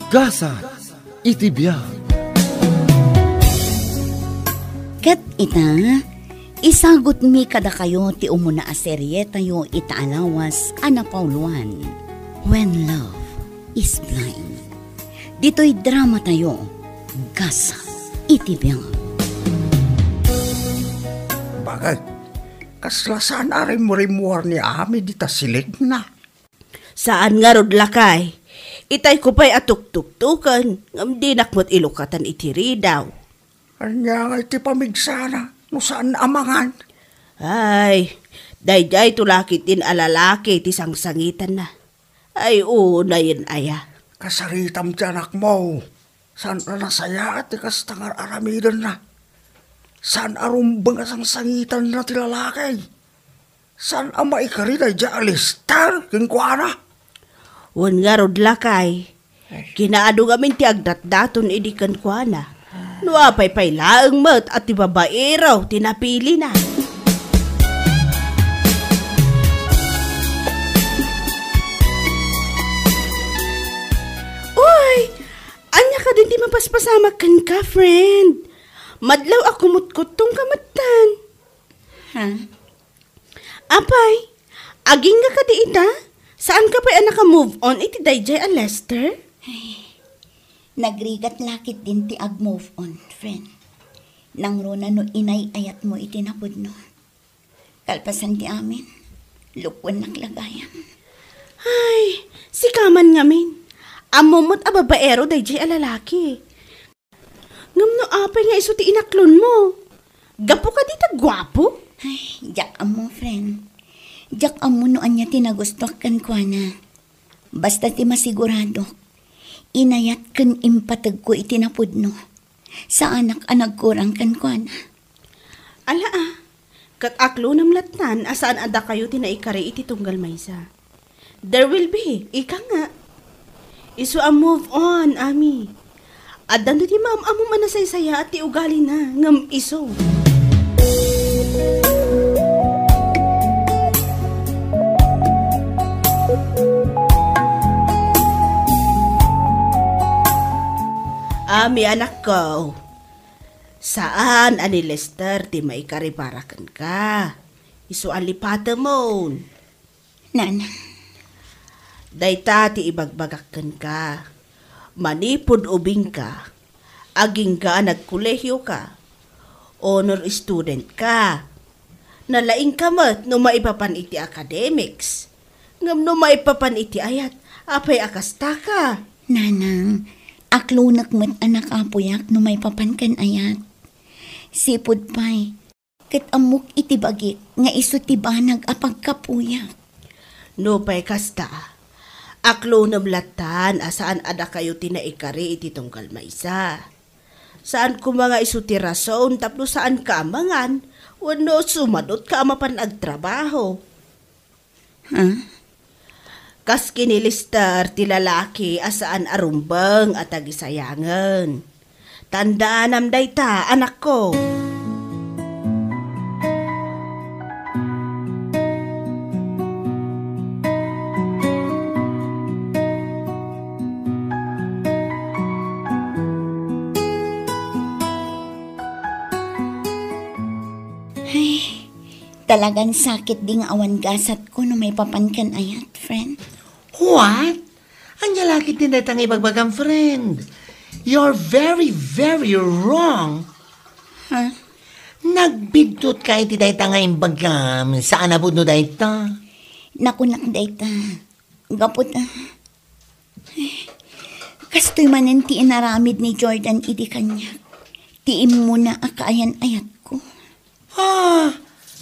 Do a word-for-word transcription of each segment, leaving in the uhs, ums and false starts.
Gasat iti biag. Ket ita, isagutmi kadakayo ti umuna a serietayo ita a lawas a napauluan, When Love is Blind. Ditoy dramatayo, Gasat iti Biag. Bakit? Kasla saan a rimmurimmuar ni Ami dita silikna? Saan ngarud, lakay. Itayko pay a tuktuktuken, ngem dinak met ilukatan iti ridaw. Ania ngay ti pamigsana no saan a mangan? Ay, daydiay to la ketdin a lalaki ti sangsangitanna. Ay, unayen aya. Kasaritam ti anakmo. Saan a nasayaat ti kasta nga ar-aramidenna. Saan a rumbeng a sangsangitanna ti lalaki. Saan a maikari daydiay a Lester kenkuana? Wen ngarud, lakay. Ay. Kinaadu ngamin ti agdatdaton idi kenkuana. No apay pay laeng met a ti babaero ti napilina. Uy! Ania kadin ti mapaspasamak kenka, friend? Madlaw a kumutkuttongka metten. Ha? Apay, agingga kadi ita? Saanka pay a naka-move on iti daydiay a Lester? Ay, nagrigat la ketdin ti ag-move on, friend. Nangruna no inay-ayatmo iti napudno. Kalpasan ti amin, lukuennak la gayam. Ay, sika man ngamin. Ammom met a babaero daydiay a lalaki. Ngem no apay nga isu ti inaklonmo? Gapu kadi ta guapo? Ay, diak ammo, friend. Diak ammo no ania ti nagustuak kenkuana. Basta ti masiguradok, inayat ken impategko iti napudno. Saanak a nagkurang kenkuana. Ala a, ket aklonem lattan a saan a dakayo ti naikari iti tunggal maysa. There will be, ika nga. Isu a move on, Ami. Addanto ti maam-ammom a nasaysayaat ti ugalina, ngem isu. Ami, anakko, saan a ni Lester ti maikari para kenka. Isu a lipatemon. Nana. Dayta ti ibagbagak kenka. Manipud ubingka, agingga a nagkolehioka, honor student ka. Nalaingka met no maipapan iti academics. Ngem no maipapan iti ayat, apay a kastaka? Nanang, aklonek met a nakapuyak no maipapan ken ayat. Sipud pay, ket ammok iti bagik nga isu ti banag a pagkapuyak. Nupay kasta, aklonem lattan a saan a dakayo ti naikari iti tunggal maysa. Saan koma nga isu ti rason tapno saanka a mangan wenno sumadutka a mapan agtrabaho. Ha? Kas kinilister ti lalaki a saan a rumbeng a tagisayangen. Tandaanam dayta, anakko. Ay, talagan sakit di nga awan gasatko no maipapan ken ayat, friend. What? Ania la ketdin dayta nga ibagbagam, friend? You're very, very wrong. Ha? Nagbiddut ka iti dayta nga imbagam. Saan a pudno dayta? Nakunak dayta. Gapu ta, kastoy manen ti inaramid ni Jordan idi kaniak. Ti immuna a kaayan-ayatko. Ah,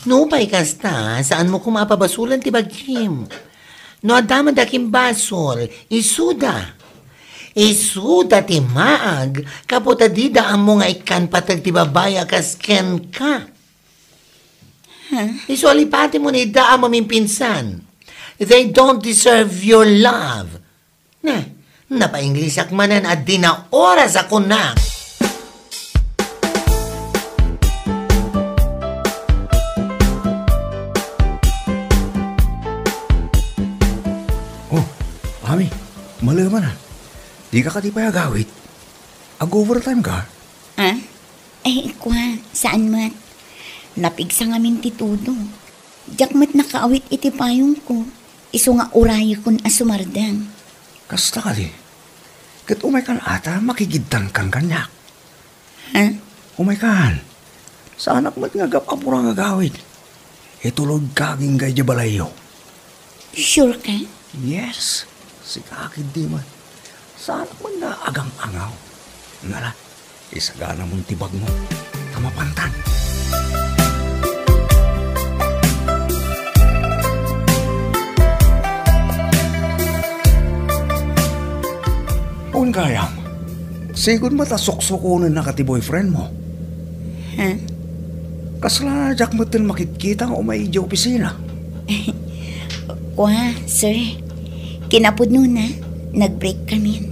nupay kasta, saanmo koma a pabasolen ti bagim. No adda man dakim basol, isuda. Isuda ti maag, gapu ta dida ammo nga ikkan pateg ti babai a kas kenka. Huh? Isu a lipatemon ida a maminpinsan. They don't deserve your love. Ne, napainglisak manen a di na oras a kunak. Oh, Ami, maleman a. Dika kadi pay agawid? Ag-overtime ka? Ah? Eh, kua, saan met? Napigsa ngamin ti tudo. Diak met nakaawit iti payongko. Isu nga urayekon a sumardeng. Kasta kadi? Ket umaykan ata, makigiddankan kaniak. Ha? Umaykan. Saanak met nga agap-apura nga agawid. Itulodka agingga idiay balayyo. Sure ka? Yes. Sika ketdi met. Saanak met nga agang-angaw. Ngala, isaganamon ti bagmo. Ta mapantan. Wen gayam, sigud met a suksukonennaka ti boyfriend mo. Ha? Kasla diak metten makitkita nga umay idiay opisina. Kua, sir. Kinapudnona, nag-break kamin.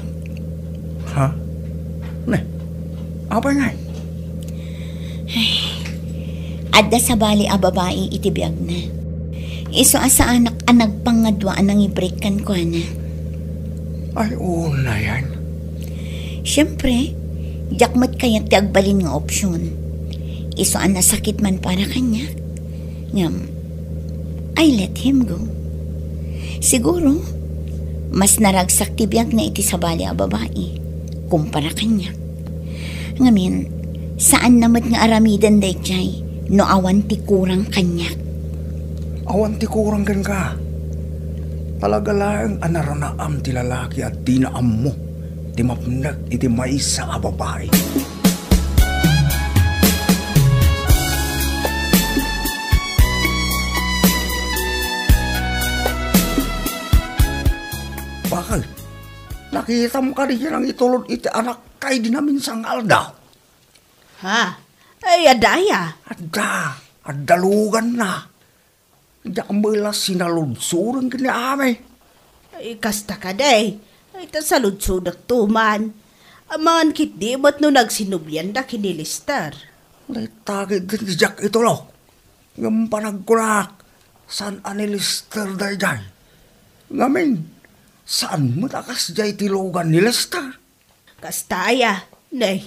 Ha? Ne, apay ngay? Adda sabali a babai iti biagna. Isu a saanak a nagpangadua a nangibreak kenkuana. Ay, unayen. Siempre, diak met kayat ti agbalin nga opsyon. Isu a nasakit man para kaniak. Ngem, I let him go. Siguro, mas naragsak ti biagna iti sabali a babai kumpara kaniak. Ngamin, saanna met nga aramiden daydiay no awan ti kurang kaniak. Awan ti kurang kenka. Talaga laeng a naranaam ti lalaki a dina ammo ti mapnek iti maysa a babai. Bakit? Nakitam kadi nga nangitulod iti anakka idi naminsan nga aldaw? Ha? Ay, adda aya? Adda. Adda luganna. Diak met la sinaludsoden ken ni Ami. Ay, kasta kadi. Ay, ta saludsodekto man. Amangan ketdi met no nagsinublianda ken ni Lester. Dayta ketdi ti diak itulok. Ngem panagkunak, saan a ni Lester daydiay. Ngamin, saan met a kasdiay ti lugan ni Lester? Kasta aya, ne.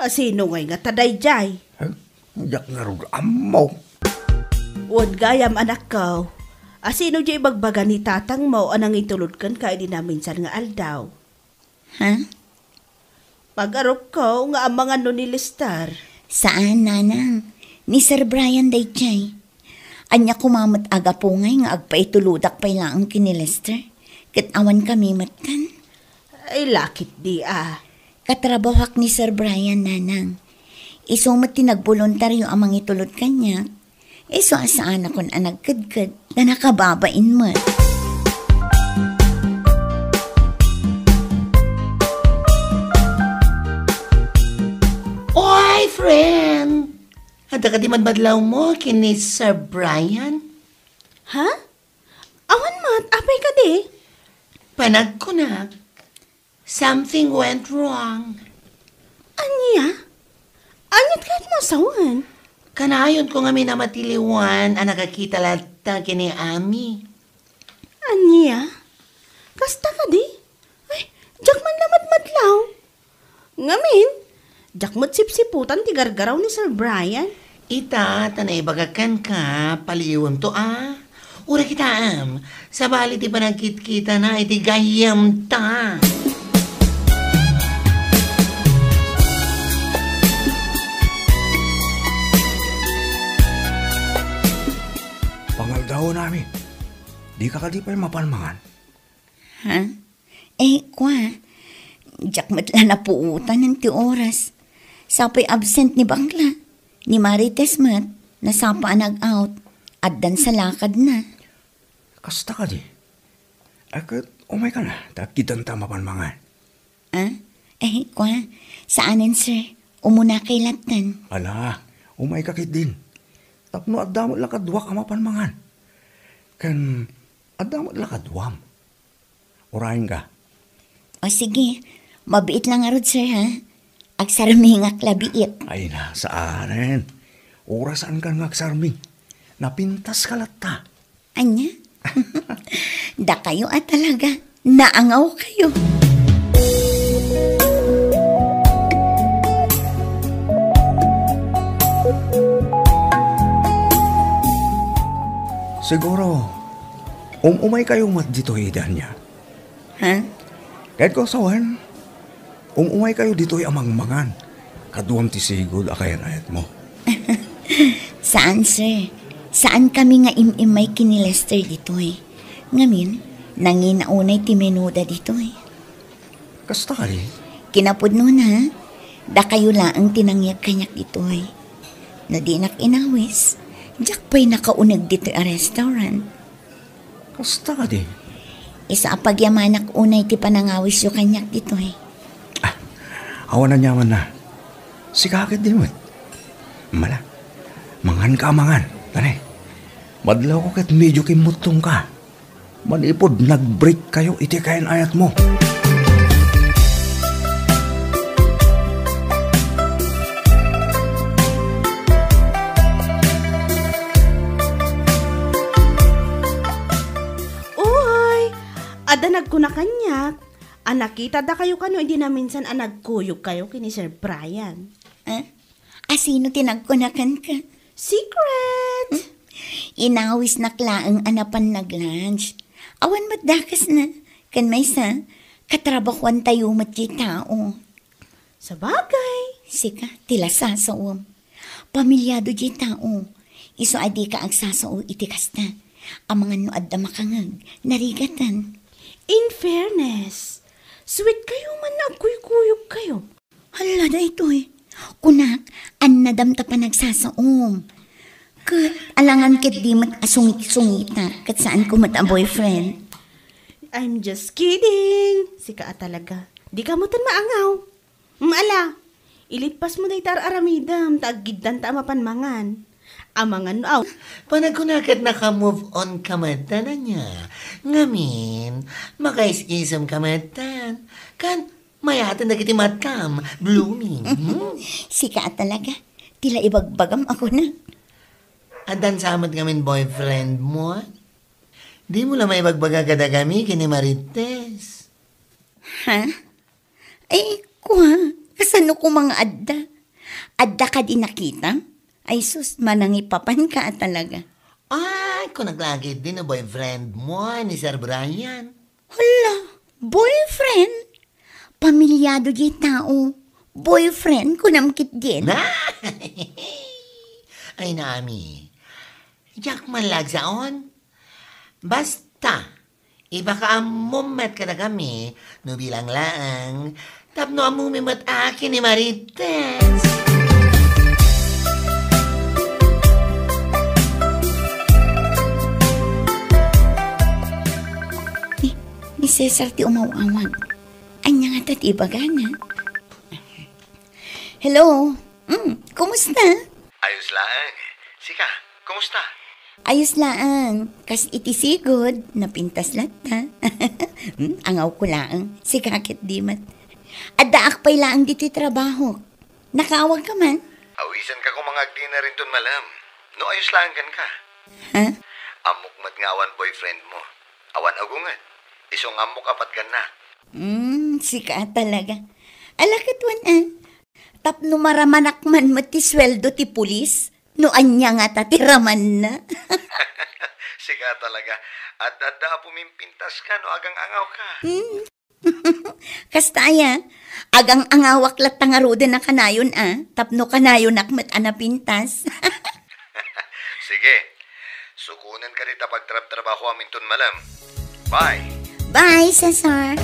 Asino ngay ngata daydiay? Eh, diak ngarud ammo. Wen gayam, anakko. Asino diay ibagbaga ni tatangmo a nangitulod kenka idi naminsan nga aldaw? Ha? Pag-arupko nga amangan no ni Lester. Saan, nanang. Ni Sir Brian daydiay. Ania koma met a gapu ngay nga agpaitulodak pay laeng ken ni Lester? Ket awan kami metten. Ay, lakit di a. Katrabahoak ni Sir Brian, nanang. Isu met ti nagboluntario a mangitulod kaniak. Isu a saanakon a nagkedked ta nakababain met. Oy, friend! Adda kadi madmadlawmo ken ni Sir Brian? Ha? Awan met, apay kadi? Panagkunak, something went wrong. Ania? Aniat kayatmo a sawen? Kanayonko ngamin a matiliwan a nakakita latta ken ni Ami. Ania? Kasta kadi? Ay, diak man la madmadlaw. Ngamin, diak met sipsiputan ti gargaraw ni Sir Brian. Ita, ta naibagak kenka, paliiwemto a. Uray kitaem, sabali ti panagkitkitana iti gayyemta. Pangaldawen, Ami. Dika kadi pay mapan mangan? Ha? Eh, kua, diak met la napuotan ti oras. Sapay absent ni bakla. Ni Marites met, nasapa a nag-out. Addan salakadna. Kasta kadi? Ay, ket umayka na, ta agkiddanta mapan mangan. Ah? Eh, kua, saanen, sir. Umunakay latten. Ala, umayka ketdin. Tapno adda met la kaduak a mapan mangan. Ken adda met la kaduam. Urayenka. O sige, mabiit la ngarud, sir, ha? Agsarmingak la biit. Ay na, saanen. Orasankan nga agsarming. Napintaska latta. Ania? Dakayo a talaga. Naangawkayo. Siguro, um-umaykayo met ditoy idi ania. Ha? Ket ko sawen, um-umaykayo ditoy a mangmangan. Kaduam ti sigud a kayan-ayatmo. Saan, sir. Saan kami nga im-immay ken ni Lester ditoy. Ngamin, nangina unay ti menuda ditoy. Kasta kadi? Kinapudnona, dakayo laeng ti nangyeg kaniak ditoy. No dinak inawis, diak pay nakauneg ditoy a restaurant. Kasta kadi? Isu a pagyamanak unay ti panangawisyo kaniak ditoy. Ah, awan aniamanna. Sika ket di met. Mala, manganka a mangan. Tani, madlawko ket medio kimmuttongka. Manipud nag-break kayo iti kayan-ayatmo. Uy! Adda nagkuna kaniak a nakitadakayo kano idi naminsan a nagkuyogkayo ken ni Sir Brian. Eh? Asino ti nagkuna kenka? Secret! Hmm? Inawisnak laeng a napan nag-lunch. Awan met dakesna. Ken maysa, katrabahoantayo met diay tao. Sabagay. Sika, ti la sasaom. Pamilyado diay tao. Isu a dika agsasao iti kasta. Amangan no adda makangeg, narigaten. In fairness, sweet kayo man nga agkuykuyog kayo. Hala, daytoy. Kunak, annadam ta panagsasaom. Ket, alangan ket di met a sungit-sungita, ket saan ko met a boyfriend. I'm just kidding. Sika a talaga. Di ka met maangaw. Mm, ala, ilippas mo dayta ar-aramidem, ta aggiddanta a mapan mangan. Amangan no aw. Panagkuna ket naka-move on ka met, ania? Ngamin, makaisisem ka met, kan, mayaten dagiti matam, blooming. Hmm? Sika a talaga. Ti la ibagbagam a kuna. Addan sa met ngamin boyfriend mo, ah? Di mo la maibagbaga kadagami ken ni Marites. Ha? Ay, kua, kasano koma nga adda? Adda kadi nakita? Ay sus, manangipapan ka a talaga. Ay, kunak la ketdi no boyfriend mo ni Sir Brian. Hala, boyfriend? Pamilyado diay tao. Boyfriend, kunam ketdin. Ay, nami. Diak man la agsaon. Basta, ibakaammom met kadagami no bilang laeng tapno ammomi met a ken ni Marites. Ni, ni Cesar ti umaw-awag. Ania ngata ti ibagana? Hello? Mm, kumusta? Ayos laeng. Sika, kumusta? Ayos laeng. Kas iti sigud, napintas latta. Mm, angawko laeng. Sika ket di met. Addaak pay laeng ditoy trabahok. Nakaawagka man? Awisanka koma nga agdinner inton malem. No ayos laeng kenka. Ha? Ammok met nga awan boyfriend mo. Awan agunget. Isu nga ammok a patgannak. Mm, sika talaga. Ala ket wen, ah. Tapno maramanak man met ti sueldo ti pulis, no ania ngata ti ramanna. Sika talaga. Adda-adda a pumimpintaska no agang-angawka. Hmm. Kasta aya, agang-angawak latta ngaruden a kanayon a, tapno kanayonak met a napintas. Sige. Sukonen ka dita pagtrabtrabahoam inton malem. Bye. Bye, Cesar.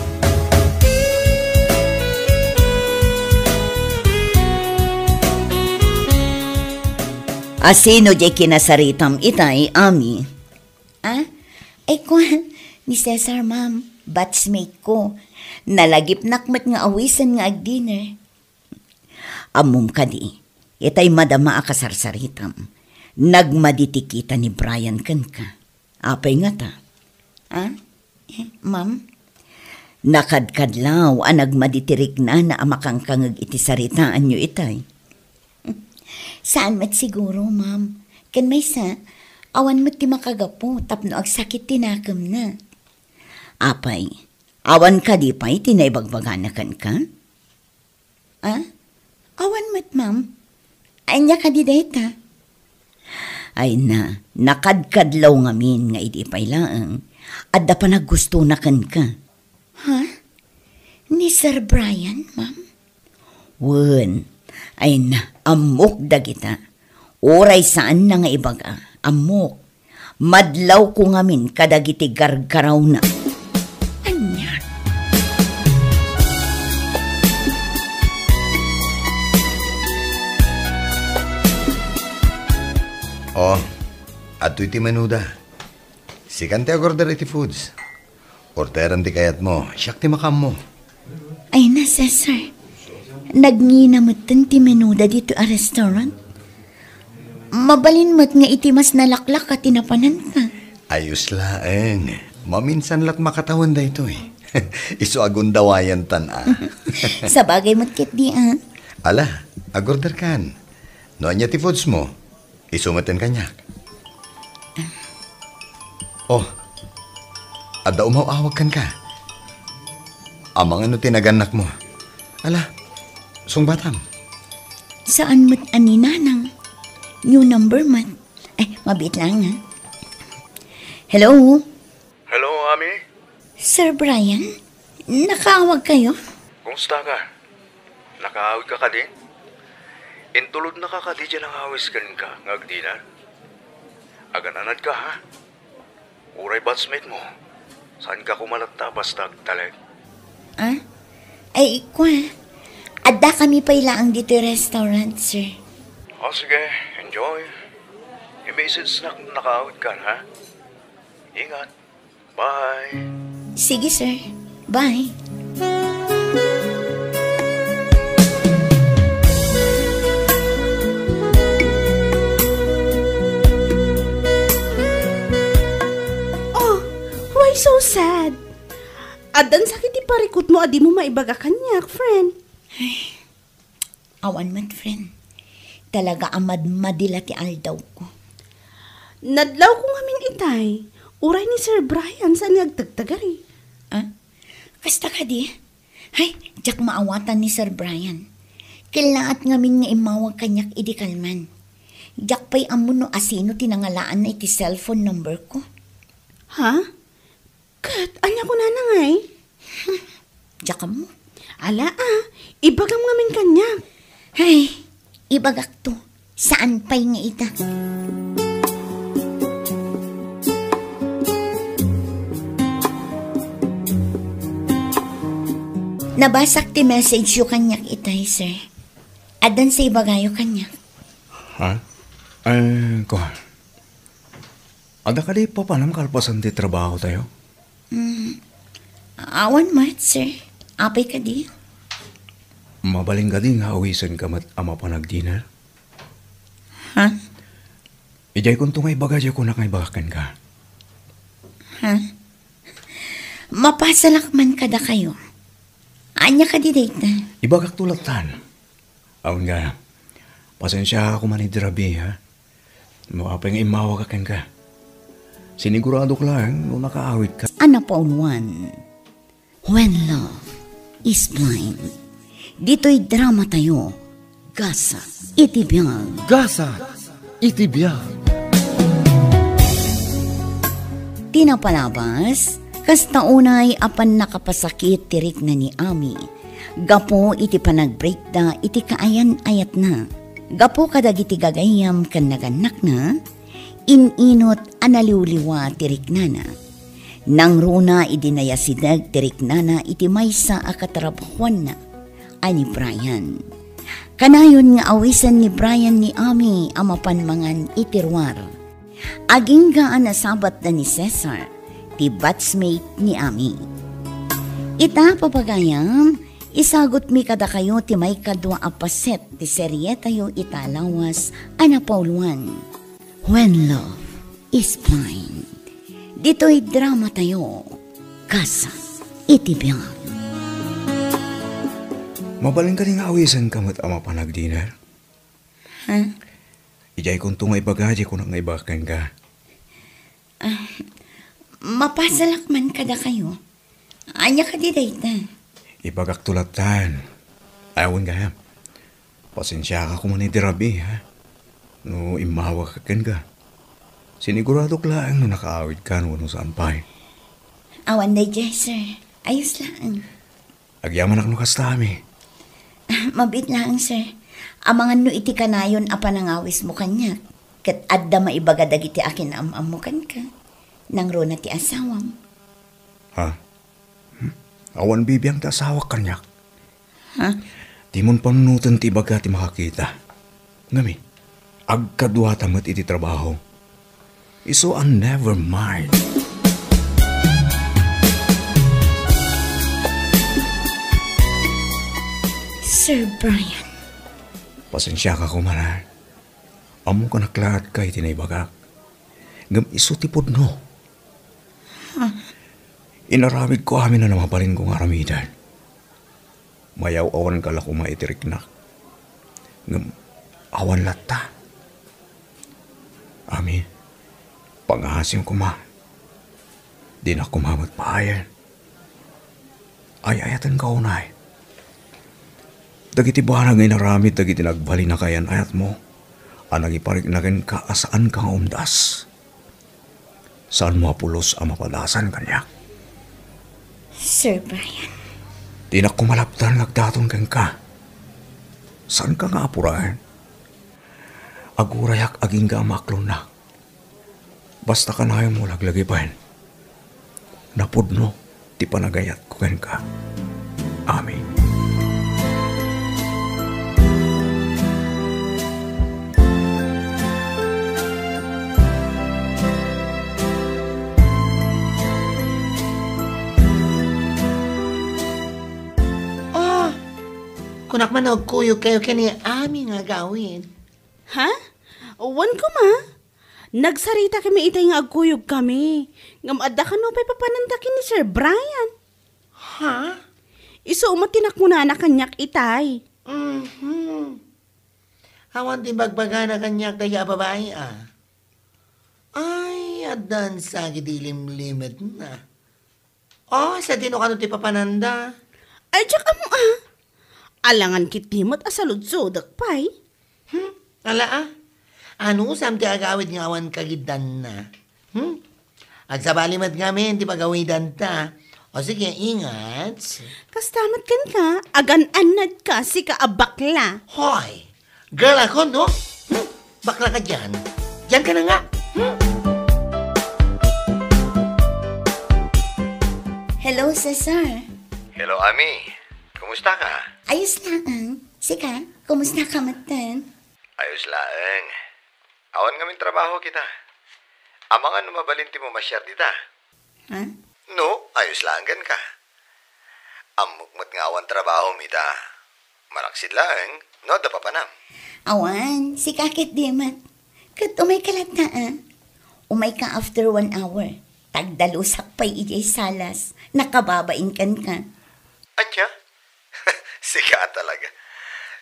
Asino diay kinasaritam itay, Ami? Ah? Ay, kuan, ni Cesar, ma'am. Batchmate ko. Nalagipnak met nga awisen nga agdinner. Ammom kadi, itay madama a kasarsaritam, nagmadi ti kita ni Brian kenka. Apay ngata? Ah? Eh, ma'am? Nakadkadlaw a nagmadi ti riknana a makangkangeg iti saritaanyo itay. Saan met siguro, ma'am. Ken maysa, awan met ti makagapu tapno agsakit ti nakemna. Apay, awan kadi pay ti naibagbagana kenka? Ah? Awan met, ma'am. Ania kadi dayta? Ay na, nakadkadlaw ngamin nga idi pay laeng, adda panaggustona kenka. Ha? Ni Sir Brian, ma'am? Wen, ay na, ammok dagita. Uray saanna nga ibaga, ammok. Madlawko ngamin kadagiti gargarawna. Ania? Oh, adtoy ti menuda. Sikan ti agorder iti foods. Orderan ti kayatmo, siak ti makaammo. Ay na, Cesar. Nagngina metten ti menuda ditoy a restaurant. Mabalin met nga iti mas nalaklak a ti napananka. Ayos laeng. Maminsan la't makatawen daytoy. Isu a gundawayantan a. Sabagay met ketdi a. Ala, agorder kan. No ania ti foods mo? Isu metten kaniak. Oh, adda umaw-awag kenka. Amangan no ti nagannakmo. Ala, sungbatam. Saan met a ni Nanang? New number met. Ay, mabiit lang, ha? Hello? Hello, Ami? Sir Brian? Nakaawag kayo? Kumusta ka? Nakaawid ka kadi? Intulod na ka kadi diay nangawis kenka nga agdinar? Agananad ka, ha? Uray batchmate mo, saan ka koma latta basta agtalek? Ah? Ay, ikwa. Adda kami pay laang ditoy restaurant, sir. O, sige, enjoy. I-message nak no nakaawid ka, ha? Ingat. Bye. Sige, sir. Bye. Oh, why so sad? Addan sakit ti parikutmo a dimo maibaga kaniak, friend. Awan met, friend. Talaga a madmadi la ti aldawko. Nadlawko ngamin itay, uray ni Sir Brian saan nga agtagtagari. Ah? Kasta kadi? Hay, diak maawatan ni Sir Brian. Kellaat ngamin nga immawag kaniak idi kalman. Diak pay ammo no asino ti nangalaanna iti cellphone number ko. Ha? Ket ania kunana ngay? Diak ammo. Ala a, ibagam ngamin kaniak. Ay, ibagakto. Saan pay nga ita? Nabasak ti message yo kaniak itay, sir. Addan sa ibagayo kaniak. Ha? Ay, kuan. Adda kadi papanam kalpasan ti trabaho tayo? Mm, awan met, sir. Apay kadi? Mabalin kadi nga awisenka met a mapan agdinner? Ha? Idiay kunto nga ibaga, diay kunak nga ibagak kenka. Ha? Mapasalak man kadakayo. Ania kadi dayta? Ibagakto lattan. Awan nga, pasensiaak koma ni Drabi, ha? No apay nga immawagak kenka. Siniguradok laeng no nakaawidka. A napauluan. When Love is Blind. Ditoy drama tayo, Gasat iti Biag. Gasat iti Biag. Ti napalabas, kasta unay a pannakapasakit ti rikna ni Ami gapu iti panagbreakda iti kaayan-ayatna. Gapu kadagiti gagayyem ken nagannakna, in-inut a naliwliwa ti riknana. Nangruna idi nayasideg ti riknana iti maysa a katrabahuanna a ni Brian. Kanayon nga awisen ni Brian ni Ami a mapan mangan iti ruar. Agingga a nasabatda ni Cesar, ti batchmate ni Ami. Ita, papagayam, isagutmi kadakayo ti maikadua a paset ti serietayo ita lawas a napauluan. When Love is Blind. Ditoy drama tayo, Gasat iti Biag. Mabalin kadi nga awisenka met a mapan agdinner? Ha? Idiay kunto nga ibaga, diay kunak nga ibagak kenka. Ah, mapasalak man kadakayo. Ania kadi dayta? Ibagakto lattan. Awan gayam. Pasensiaak koma ni Drabi, ha? No immawagak kenka. Siniguradok laeng no nakaawidkan wenno saan pay. Awan daydiay, sir. Ayos laeng. Agyamanak no kasta, Ami. Ah, mabiit laeng, sir. Amangan no iti kanayon a panangawismo kaniak, ket adda maibaga dagiti akin-am-ammo kenka. Nangruna ti asawam. Ha? Hmm? Awan bibiang ti asawak kaniak. Ha? Dimon panunoten ti ibaga ti makakita. Ngem, agkaduata met iti trabaho. Isu a never mind. Sir Brian. Pasensiaka koma, a. Ammo nga naklaat ka iti naibagak. Ngem isu ti pudno. Ha? Inaramidko amin a mabalinko nga aramiden. Mayaw-awanka la koma iti riknak. Ngem awan latta. Ami, pangngaasim koma. Dinak koma met paayen. Ay-ayatenka unay. Dagiti banag nga inaramid dagiti nagbalin a kayan-ayatmo a nangiparikna kenka a saanka nga umdas. Saanmo a pulos a mapadasan kaniak. Sir Brian. Dinak koma lapdan nga agdaton kenka. Saanka nga apuraen. Agurayak agingga a maaklonnak. Basta kanayonmo laglagipen. Napudno ti panagayatko kenka. Amen. Oh, kunak man agkuyogkayo ken ni Ami nga agawid. Ha? Wen koma? Nagsaritakami itay nga agkuyogkami. Ngem adda kano pay papananda ken ni Sir Brian. Ha? Isu met ti nakunana kaniak itay. Mhm. Awan ti bagbagana kaniak dayta a babai, a. Ay, addan sa iti limlimetna. Oh, sadino kano ti papananda? Ay, diak ammo, a. Alangan ketdi met a saludsodek pay. Hmm, ala, a. Anusam ti agawid nga awan kagiddanna? Hmm? Agsabali met ngamin ti pagawidanta. O sige, ingat. Kasta met kenka, agan-annadka, sika a bakla. Hoy! Girl ako, no? Hmm? Bakla ka dian. Dian ka na nga. Hmm? Hello, Cesar. Hello, Ami. Kumusta ka? Ayos laeng. Sika, kumusta ka metten? Ayos laeng. Awan ngamin trabaho kita. Amangan no mabalin ti mamasyar dita. Ha? No, ayos laeng kenka. Ammok met nga awan trabahom ita. Malaksid laeng, no adda papanam. Awan, sika ketdi met. Ket umayka latta, a. Umayka after one hour. Tagdalusak pay idiay salas. Nakababain kenka. Ania? Sika talaga.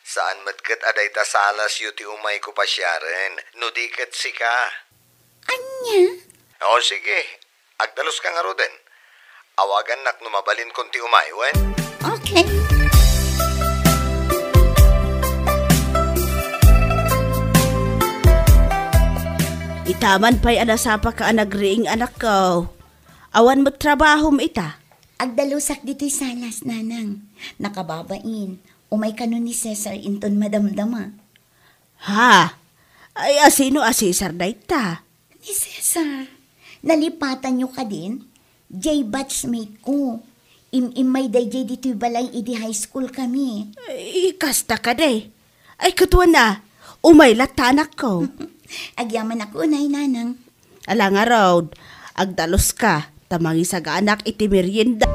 Saan met ket a dayta salasyo ti umayko pasiaren, no di ket sika. Ania? O, sige. Agdaluska ngaruden. Awagannak no mabalinkon ti umay, wen? Okay. Ita man pay a nasapaka a nagriing, anakko. Awan met trabahom ita? Agdalusak ditoy salas, nanang. Nakababain. Umay kano ni Cesar inton madamdama. Ha? Ay, asino a Cesar dayta? Ni Cesar. Nalipatanyo kadin? Jay batchmate ko. Im-immay dayjay ditoy balay idi high school kami. Ay, kasta kadi. Ay, kuana, umay latta, anakko. Agyamanak unay, nanang. Ala ngarud, agdaluska, ta mangisaganaak iti merienda.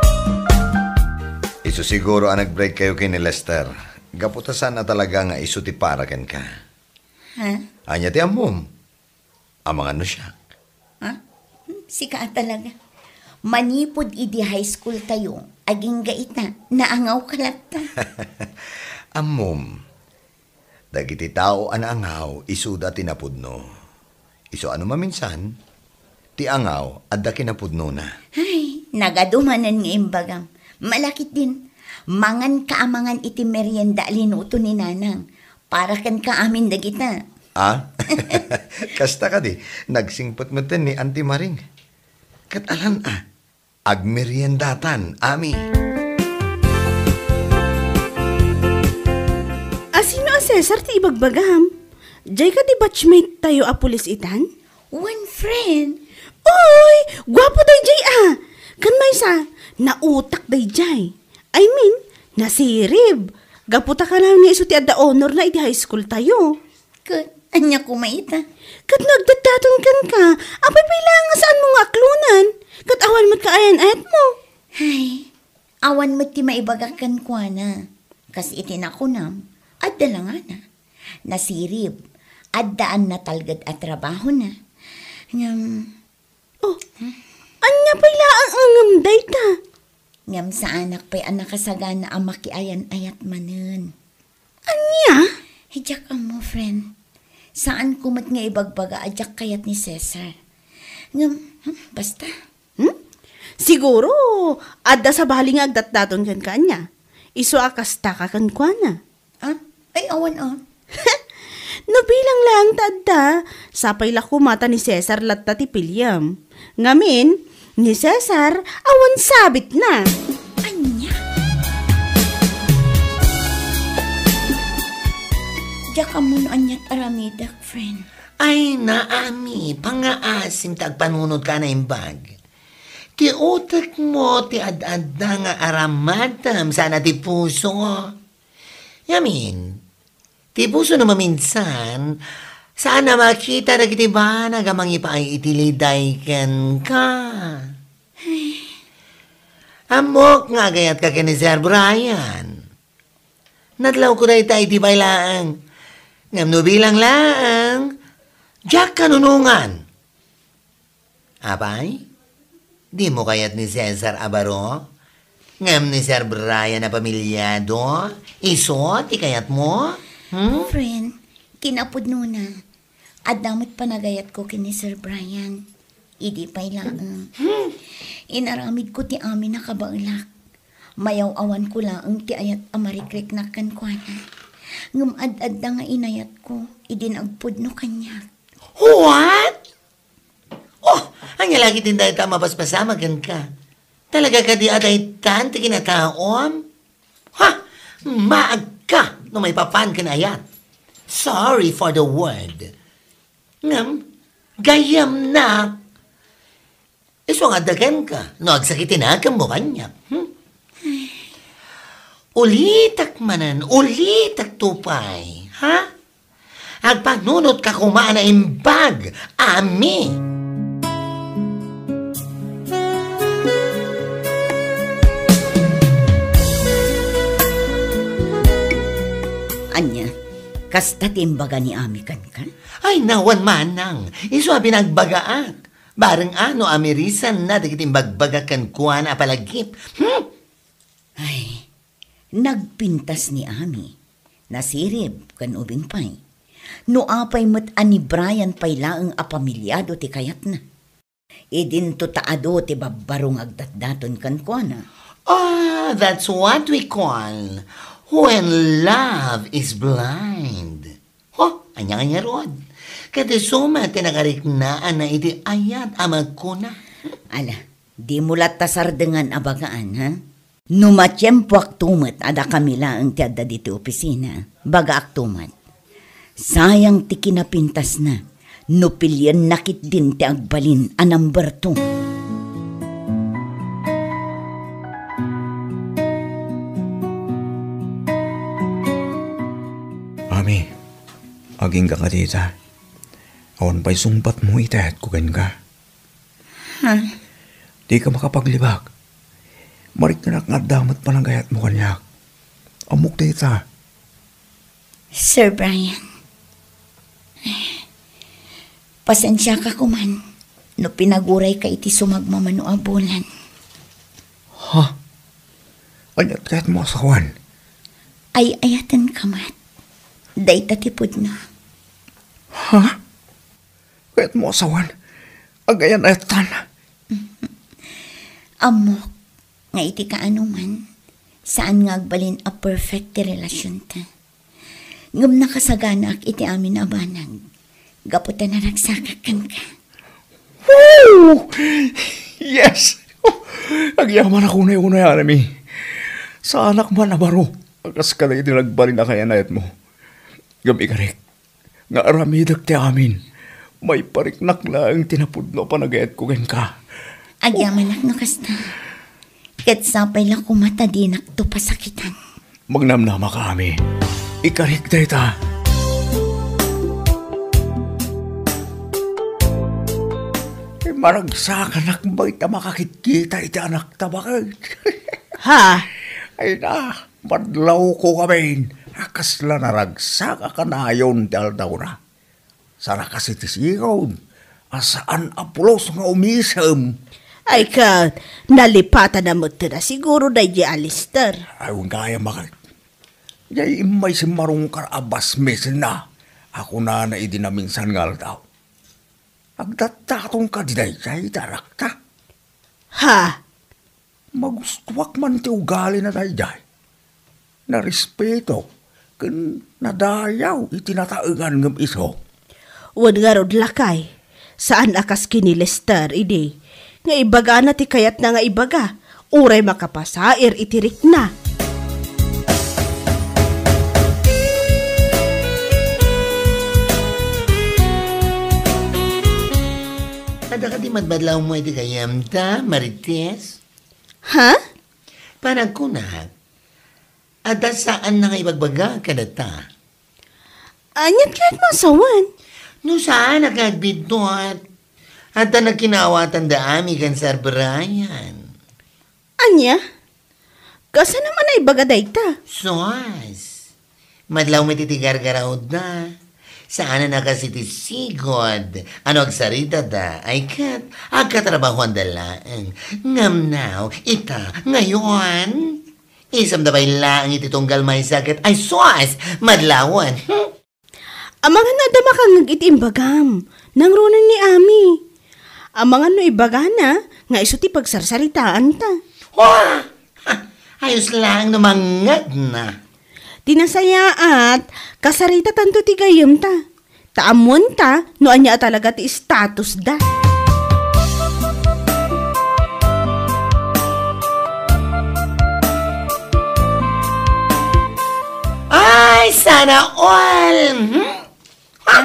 Isu siguro a nag-break kayo ken ni Lester. Gapu ta saan a talaga nga isu ti para kenka. Ha? Ania ti ammom? Amangan no siak. Ha? Hmm, sika a talaga. Manipud idi high school tayo, agingga ita, naangawka latta. Ammom, dagiti tao a naangaw, isuda ti napudno. Isu a no maminsan, ti angaw, adda kinapudnona. Ay, nagadu manen nga imbagam. Malakitdin, manganka a mangan iti merienda a linuto ni Nanang. Para kenka amin dagita. Ah? Kasta kadi, nagsingpet metten ni Auntie Maring. Ket alan a, agmeriendatan, Ami. A, sino a Cesar ti ibagbagam? Jay kadi batchmate tayo a pulis itan? Wen, friend. Oy, guapo dayjay a. Ken maysa, nautak dayjay. I mean, nasirib. Gapu ta kanayon nga isu ti adda honor na iti high school tayo. Ket ania koma ita? Ket no agdatdaton kenka, apay pay laeng nga saanmo nga aklonan? Ket awan met kaayan-ayatmo. Ay, awan met ti maibagak kenkuana. Kas iti nakunam, adda langana. Nasirib, addaan natalged a trabahona. Ngem, oh, ania pay laeng a ngem dayta? Ngem saanak pay a nakasagana a makiayan-ayat manen. Ania? Diak ammo, friend. Saanko met nga ibagbaga a diak kayat ni Cesar. Ngem, hmm, basta. Hmm? Siguro, adda sabali nga agdatdaton kenka ania. Isu a kastaka kenkuana. Ah? Ay, awan, ah. No bilang laeng ta adda, sapay la koma ta ni Cesar latta ti piliem. Ngamin, ni Cesar, awan sabitna. Ania? Diak ammo no aniat aramidek, friend. Ay, Ami, pangngaasim ta agpanunotka a naimbag. Ti utekmo ti ad-adda nga aramadem sana ti puso. Ngamin, ti puso no maminsan, saan a makita dagiti banag a mangipaay iti liday kenka. Ammok nga agayatka ken ni Sir Brian. Nadlawko dayta idi pay laeng. Ngem no bilang laeng, diak kanunongan. Apay? Dimo kayat ni Cesar a baro? Ngem ni Sir Brian a pamilyado? Isu ti kayatmo? Hmm? Friend, kinapudnona, adda met panagayatko ken ni Sir Brian. Idi pay laeng. Hmm. Inaramidko ti amin a kabaelak. Mayaw-awanko laeng ti ayat a marikriknak kenkuana. Ngem ad-adda nga inayatko idi nagpudno kaniak. What? Oh, ania la ketdin dayta a mapaspasamak kenka? Talaga kadi a daytan ti kinataom? Ha! Maagka no maipapan ken ayat. Sorry for the word. Ngem, gayyemnak. Isu nga adda kenka, no agsakitinakem kaniak. Hmm? Ulitek manen, ulitek to pay, ha? Agpanunotka koma a naimbag, Ami. Ania, kasta ti imbaga ni Ami kenka? Ay, nawan manang, isu a binagbagaak. Bareng a no amirisanna dagiti imbagbagak kenkuana a palagip. Hmm? Ay, nagpintas ni Ami. Nasirib ken ubing pay. No apay met a ni Brian pay laeng a pamilyado ti kayatna. Idinto ta adu ti babbaro nga agdatdaton kenkuana. Ah, that's what we call when love is blind. Ho, ania nga ngarud? Ket isu met ti nakariknaanna iti ayat a magkuna. Ala, dimo latta sardengan a bagaan, ha? No matiempoakto met a dakami laeng ti adda ditoy opisina, bagaakto met. Sayang ti kinapintasna, no pilienna ketdin ti agbalin a number two. Ami, agingga kadi ita. Awan pay sungbatmo iti ayatko kenka. Ha? Dika makapaglibak. Mariknanak nga adda met panagayatmo kaniak. Ammok dayta. Sir Brian, pasensiaka koman no pinagurayka iti sumagmamano a bulan. Ha? Ania ti kayatmo a sawen? Ay-ayatenka met. Dayta ti pudno. Ha? Kayatmo a sawen? Agayan-ayatan? Ammok nga iti kaanoman, saan nga agbalin a perfect ti relasionta. Ngem nakasaganaak iti amin a banag gapu ta naragsakak kenka. Woo! Yes! Agyamanak unay-unay, Anami. Saanak man a baro a kas kadagiti nagbalin a kayanayatmo. Ngem ikarik, nga aramidek ti amin. Maipariknak laeng ti napudno a panagayatko kenka. Agyamanak no kasta. Ket sapay la koma ta dinakto pasakitan. Magnamnamaka, Ami. Ikarik dayta. Maragsakanak bay ta makakitkita iti anakta baket. Ha? Ay na, madlawko ngamin a kasla naragsak a kanayon ti aldawna. Saan a kas iti sigud a saan a pulos nga umisem. Ay ket, nalipatan a metten a siguro daydiay a Lester. Ay, wen gayam, baket. Diay immay simmarungkar a basmisenna a kunana idi naminsan nga aldaw, "Agdatdaton kadi daydiay ti anakta?" Ha? Magustoak man ti ugalina daydiay. Narespeto ken nadayaw iti nataengan ngem isu. Wen ngarud, lakay, saan a kas ken ni Lester idi nga ibagana ti kayatna nga ibaga, uray makapasair iti rikna. Adda kadi madmadlawmo iti gayyemta, Marites? Ha? Panagkunak, adda saanna nga ibagbaga kadata. Aniat ket masawen? No saan a agbiddut, adda nagkinaawatan da Ami ken Sir Brian. Ania? Kasano man a ibaga dayta? Sus! Madlaw met iti gargarawda. Saan a kas iti sigud a no agsaritada, ay ket agkatrabahuanda laeng. Ngem now, ita, ngayon, isamda pay laeng iti tunggal maysa ket, ay sus! Madlawen. Hmm? Amangan no adda makangngeg iti imbagam. Nangruna ni Ami. Amangan no ibagana nga isu ti pagsarsaritaanta. Wah! Ha! Ayos laeng no mangngegna. Ti nasayaat, kasaritatanto ti gayyemta. Ta ammoenta no ania a talaga ti statusda. Ay, sana all! Hmm? Ha?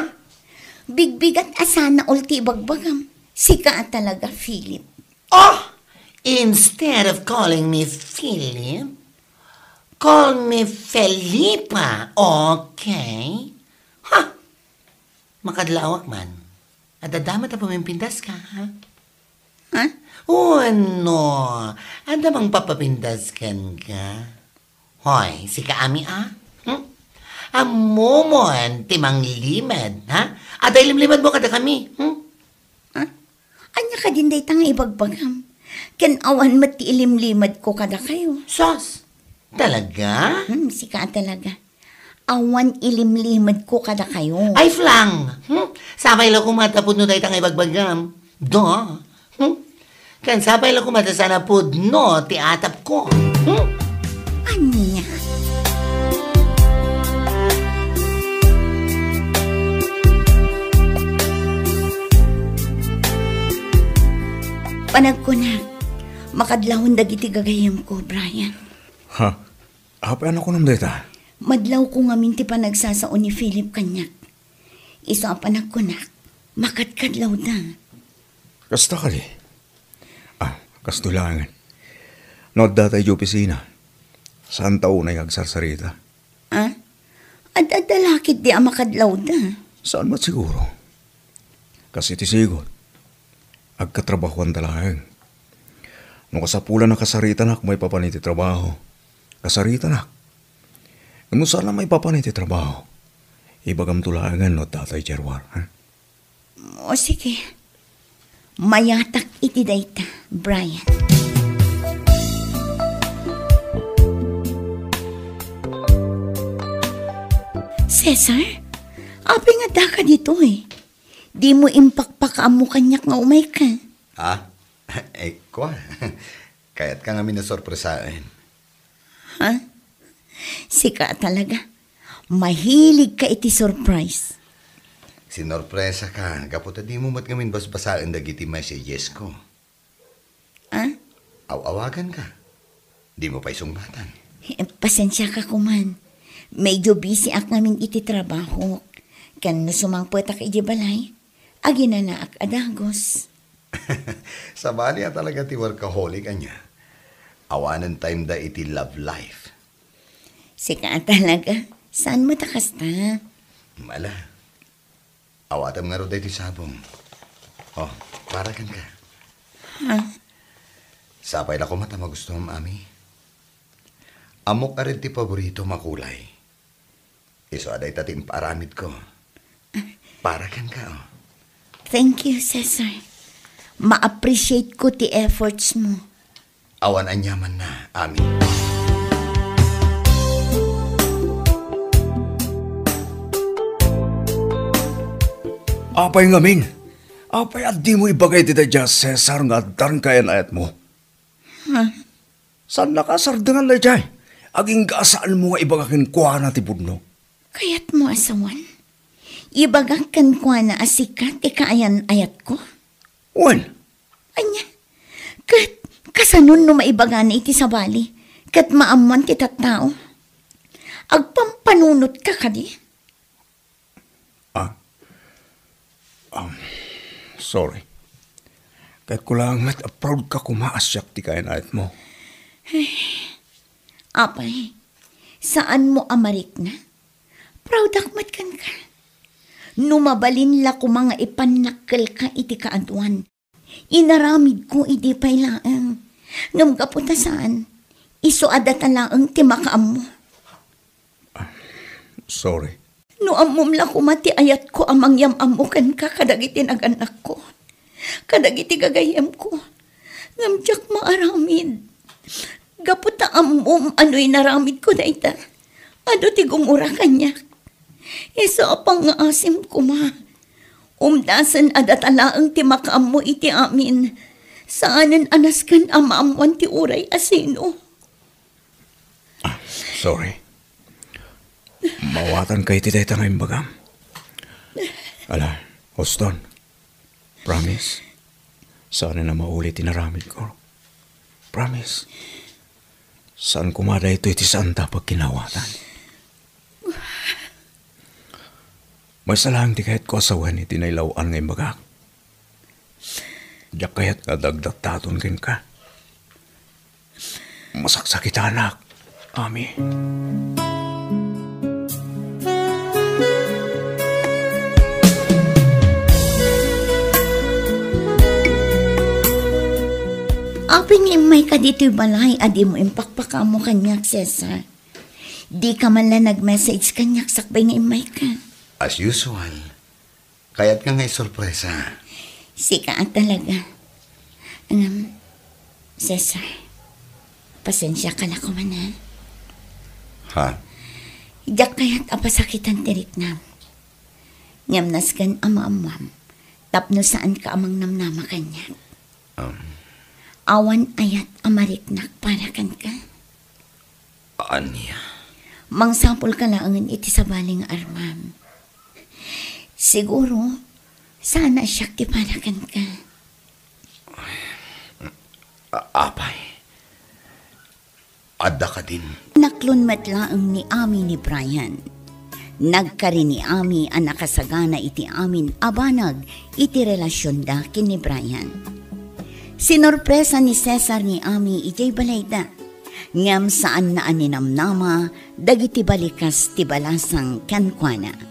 Bigbigat a sana all ti ibagbagam. Sika a talaga, Philip. Oh! Instead of calling me Philip, call me Felipa, okay? Ha! Makadlawak man. Adda met a pumimpindaska, ha? Ha? Wenno, adda mangpapapindas kenka? Hoy, sika Ami, a? Hmm? Ammomon ti manglimed, ha? Adda ilimlimedmo kadakami, hmm? Ha? Ania kadin dayta nga ibagbagam? Ken awan met ti ilimlimedko kadakayo. Sus! Talaga? Hmm, sika a talaga. Awan ilimlimedko kadakayo. Ay, flang! Hmm? Sapay la koma ta pudno dayta nga ibagbagam. Da. Hmm? Ken sapay la koma ta saan a pudno ti atapko. Hmm? Ania? Panagkunak, makadlawon dagiti gagayyemko, Brian. Ha? Apay a nakunam dayta? Madlawko ngamin ti panagsasao ni Philip kaniak. Isu a panagkunak, makadkadlawda. Kasta kadi? Ah, kastoy laengen. No adda tay idiay opisina, saanta unay nga agsarsarita? Ah? Ad-adda la ketdi a makadlawda. Saan met siguro? Kas iti sigud, agkatrabahuanda laeng. No kasapulan a kasaritanak maipapan iti trabaho, kasaritanak. Ngem no saan a maipapan iti trabaho, ibagamto laengen no adda tay idiay ruar, ha? O, sige. Mayatak iti dayta, Brian. Cesar, apay nga addaka ditoy? Dimo impakpakaammo kaniak nga umayka? Ah, eh, kua. Kayatka ngamin a sorpresaen. Ha? Sika talaga. Mahiligka iti surprise. Sinorpresaka gapu ta dimo met ngamin basbasaen dagiti messagesko. Ah? Aw-awaganka. Dimo pay sungbatan. Eh, pasensiaka koman. Medyo busy ak ngamin iti trabahok. Ken no sumangpetak idiay balay, aginanaak a dagus. Sabali a talaga ti workaholic, ania? Awanen time da iti love life. Sika a talaga, saan met a kasta? Ala. Awatem ngarud daytoy sabong. Oh, para kenka. Ha? Sapay la koma ta magustuam, Ami. Ammok a red ti paboritom a kulay. Isu a dayta ti impaaramidko. Para kenka, oh. Thank you, Cesar. Ma-appreciate ko ti efforts mo. Awan aniamanna, Ami. Apay ngamin? Apay a dimo ibaga iti daydiay a Cesar nga addan kayan-ayatmo? Ha? Saannaka a sardengan daydiay? Agingga a saanmo nga ibaga kenkuana ti pudno. Kayatmo a sawen? Ibagak kenkuana a sika ti kaayan-ayatko? Wen. Ania? Ket kasano no maibagana iti sabali ket maammoan ti tattao? Agpampanunotka kadi? Ah. Um, sorry. Kayatko laeng met a proud ka koma a siak ti kaayan-ayatmo. Apay, saanmo a marikna? Proud ak met kenka. No mabalin la koma nga ipannakkelka iti kaaduan, inaramidko idi pay laeng. Ngem gapu ta saan, isu a data laeng ti makaammo. Sorry. No ammom la koma ti ayatko a mangyam-ammo kenka kadagiti nagannakko, kadagiti gagayyemko, ngem diak maaramid. Gapu ta ammom a no inaramidko dayta, adu ti gumura kaniak. Isu a pangngaasim koma. Umdasen a data laeng ti makaammo iti amin. Saanen a nasken a maammoan ti uray a sino. Ah, sorry. Mawatanka iti dayta nga imbagam. Ala, Houston. Promise? Saanen a mauli ti inaramidko. Promise? Saan koma daytoy ti saanta a pagkinawatan. Maysa laeng ti kayatko a sawen iti nailaw-an nga imbagak. Diak kayat nga dagdattaton kenka. Masaksakitanak, Ami. Apay nga immayka ditoy balay a dimo impakpakaammo kaniak, Cesar? Dika man la nag-message kaniak sakbay nga immayka. As usual, kayatka nga isurpresa. Sika a talaga. Ngem, Cesar, pasensiaka la koma, ha? Ha? Diak kayat a pasakitan ti riknam. Ngem nasken a maammuam tapno saanka a mangnamnama kaniak. Um. Awan ayat a mariknak para kenka. Ania? Mangsapulka laengen iti sabali nga armam. Siguro, saan a siak ti para kenka. A-, apay, adda kadin? Naklon met laeng ni Ami ni Brian. Nagkari ni Ami a nakasagana iti amin a banag iti relasionda ken ni Brian. Sinorpresa ni Cesar ni Ami idiay balayda, ngem saanna a ninamnama dagiti balikas ti balasang kenkuana.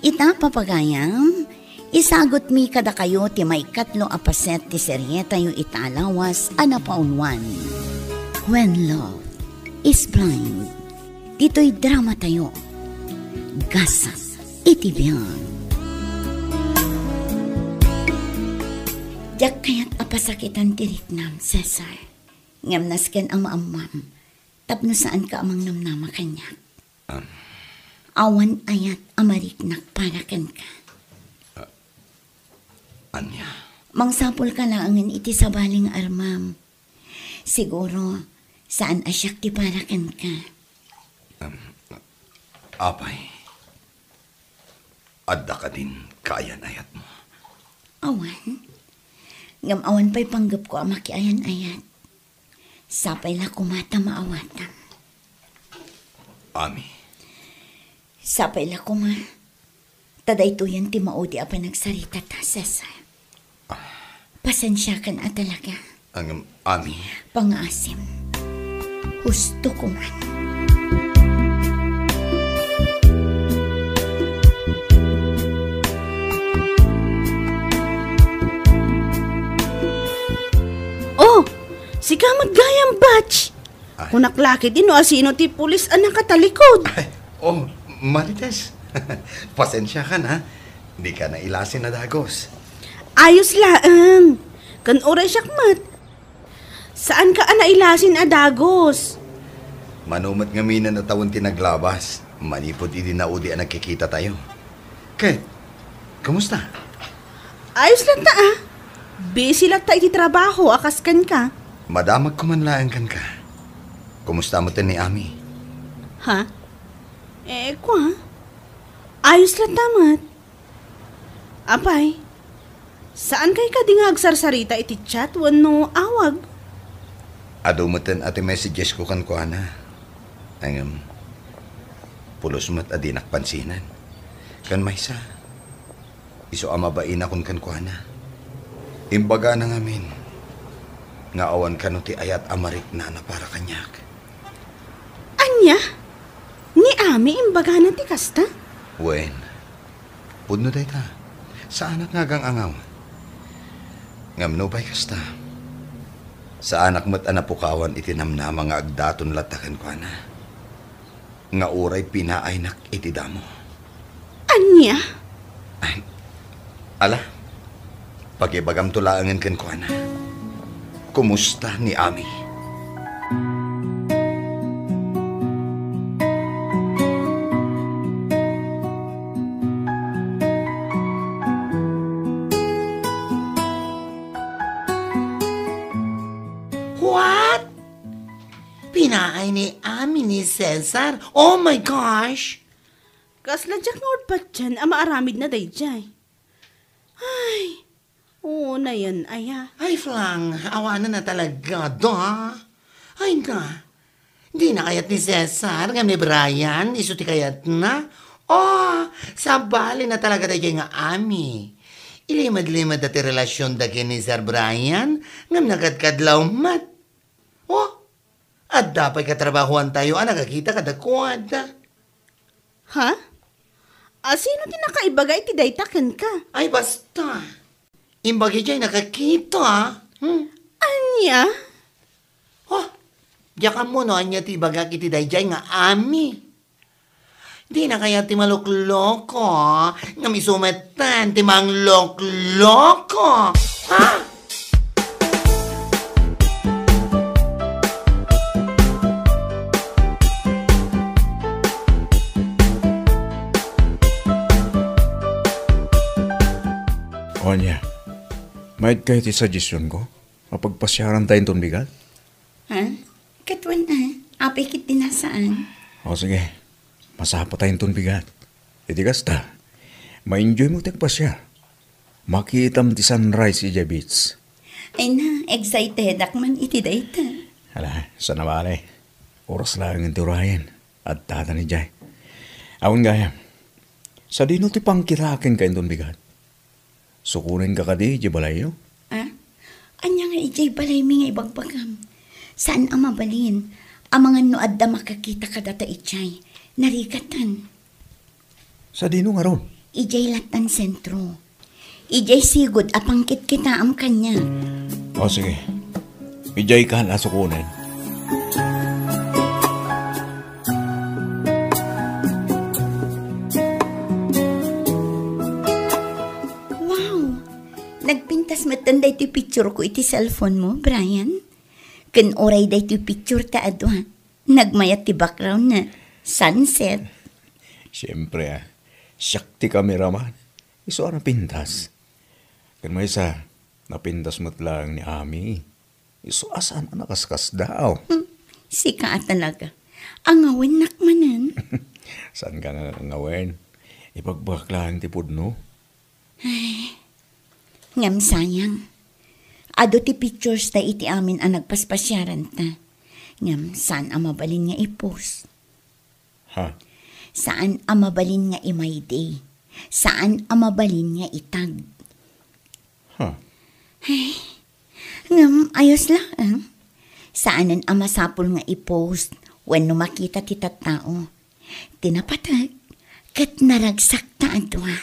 Ita, papagayam, isagutmi kadakayo ti maikatlo a paset ti serietayo ita a lawas a napauluan, When Love is Blind. Ditoy dramatayo, Gasat iti Biag. Diak kayat a pasakitan ti riknam, Cesar. Ngem nasken a maammuam tapno saanka a mangnamnama kaniak. Am. Awan ayat a mariknak para kenka. A-, ania? Mangsapulka laengen iti sabali nga armam. Siguro, saan a siak ti para kenka. Am, Apay, adda kadin kaayan-ayatmo? Awan. Ngem awan pay panggepko a makiayan-ayat. Sapay la koma ta maawatam. Ami. Sapay la koma ta daytoyen ti maudi a panagsaritata, Cesar. Ah. Pasensiakan a talaga. Ngem, Ami. Pangaasim. Husto koman. Oh, sika met gayam, Batch. Ay. Kunak la ketdi no asino ti pulis a nakatalikod. Ay, oh, Marites. Pasensiakan, ha? Dika nailasin a dagus. Ayos laeng. Ken uray siak met. Saanka a nailasin a dagus. Mano met ngamin a tawen ti naglabas, manipud idi naudi a nagkikitatayo. Ket, kumusta? Ayos latta, ah. Busy latta iti trabaho a kas kenka. Madamagko man laeng kenka. Kumusta met ni Ami? Ha? Eh, kua? Ayos latta met. Apay, saankay kadi nga agsarsarita iti chat wenno awag? Adu meten a ti messagesko kenkuana. Ngem, pulos met a dinak pansinen. Ken maysa, isu a mabainakon kenkuana. Imbagana ngamin nga awan kano ti ayat a mariknana para kaniak. Ania? Ni Ami imbagana ti kasta? Wen, pudno dayta. Saanak nga agang-angawan. Ngem nupay kasta, saanak met a napukawan iti namnama nga agdaton latta kenkuana, nga uray pinaaynak iti damo. Ania? Ay, ala, pakibagamto laengen kenkuana. Kumusta ni Ami? What? Pinaay ni Ami ni Cesar? Oh my gosh! Kasla diak nga urpatian a maaramidna daydiay. Ay, oo, nayan aya. Ay, Flang, awanan na talaga, da. Ay, na. Di na kayat ni Cesar, ngem ni Brian, isu ti kayatna. Oh, sabali na talaga daydiay nga Ami. Ilimed-limed da ti relasionda ken ni Sir Brian, ngem nakadkadlaw met. Oh, adda pay katrabahoantayo a nakakita kadakuada. Ha? Asino ti nakaibaga iti dayta kenka? Ay, basta. Imbag idiay nakakita. Hmm? Ania? Oh, diak ammo no ania ti ibagak iti daydiay nga Ami. Di na kaya ti malokloko, ngem isu metten ti manglokloko. Ha? Ania, maitkayo ti suggestionko? Mapagpasiarantayo inton bigat? Ha? Ket wen, ah, apay ket di nasaan? O, sige. Masapatayo inton bigat. Iti kasta, ma-enjoy mo ti agpasiar. Makitam ti sunrise idiay beach. Ay na, excitedak man iti dayta. Ala, saan a bale. Oras laeng ti urayen. Adtatan idiay. Awan gayam. Sadino ti pangkitaak kenka inton bigat? Sukonenka kadi idiay balayyo? Ah? Ania nga idiay balaymi nga ibagbagam? Saan a mabalin. Amangan no adda makakita kadata idiay. Narigatan. Sadino ngarud? Idiay lattan sentro. Idiay sigud a pangkitkitaam kaniak. O, sige. Idiay ka la sukonen. Wow! Nagpintas metten daytoy picture ko iti cellphone mo, Brian. Ken uray daytoy picture ta adua, nagmayat ti background na sunset. Siempre, ah. Siak ti cameraman. Isu a napintas. Ken maysa, napintas met laeng ni Ami. Isu a saan a nakaskasdaaw. Hmm, sika a talaga. Angawennak manen. Saan ka nga ngawen? Ipagbagak laeng ti pudno. Ay, ngem sayang. Adu ti pictures ta iti amin a nagpaspasiaranta. Ngem saan a mabalin nga i-post. Ha? Saan a mabalin nga i-my day. Saan a mabalin nga itag. Ha? Ay, ngem ayos laeng. Saanen a masapul nga i-post wenno makita ti tattao. Ti napateg ket naragsakta a dua.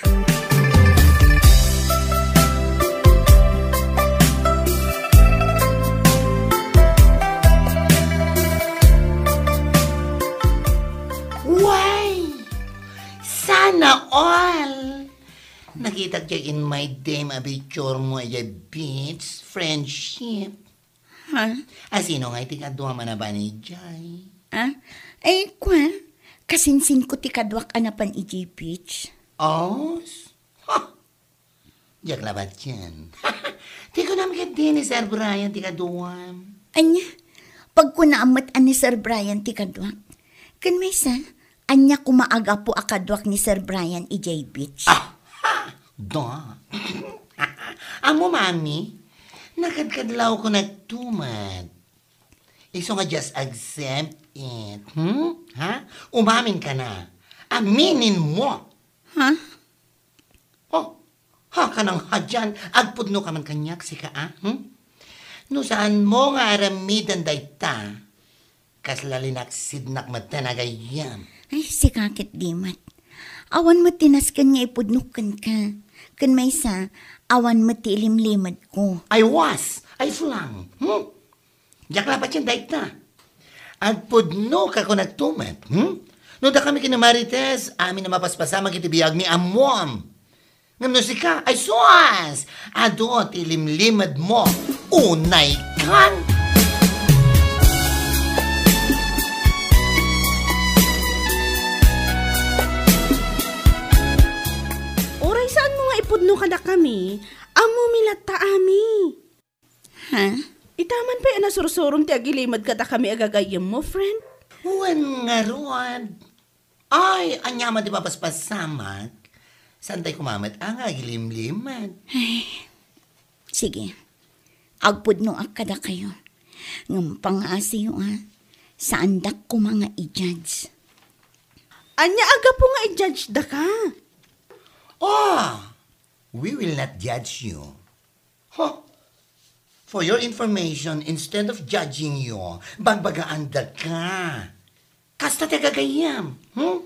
Why? Sana all! Nakitak diay in my day a picture mo idiay beach, friendship. Ha? A, sino nga iti kaduam a naban idiay? Ah? Eh, kua, kasinsinko ti kaduak a napan idiay beach. Os? Ha! Diak labat yan. Ti kunam ket di ni Sir Brian ti kaduam. Ania? Pagkunaam met a ni Sir Brian ti kaduak. Ken maysa, ania koma a gapu a kaduak ni Sir Brian idiay beach? Ah! Ha! Da. Ammo, Mami, nakadkadlawko nagtumat. Isu nga just accept it. Hmm? Ha? Umamin ka na. Aminin mo. Ha? Oh, ha, kanang hadian, agpudno ka man kaniak, sika, a? Hmm? No saan mo nga aramiden dayta, kasla linaksidnak met ta nagayyem. Ay, sika ket di met. Awan met ti nasken nga ipudnok kenka. Ken maysa, awan met ti ilimlimedko. I was, I flung. Hmm? Diak labat yan dayta. Agpudno ka kunagto met, hmm? No dakami ken ni Marites, amin a mapaspasamak iti biagmi, ammoam. Ngem no sika, ay sus! Adu ti limlimed mo. Unay kan! Uray saan mo nga ipudno kadakami, ammomi latta, ami. Ha? Itaman pay a nasursurom ti agilimed kadakami a gagayyem mo, friend. Wen ngarud. Ay, ania man ti mapaspasamak? Saantay koma met a nga agilimlimed. Ay, sige. Agpudnoak kadakayo. Ngem pangngaasiyo, a, saandak koma nga i-judge. Ania a gapu nga i-judge daka? Oh, we will not judge you. Huh? For your information, instead of judging you, bagbagaandaka. Kasta ti agagayyem, hmm?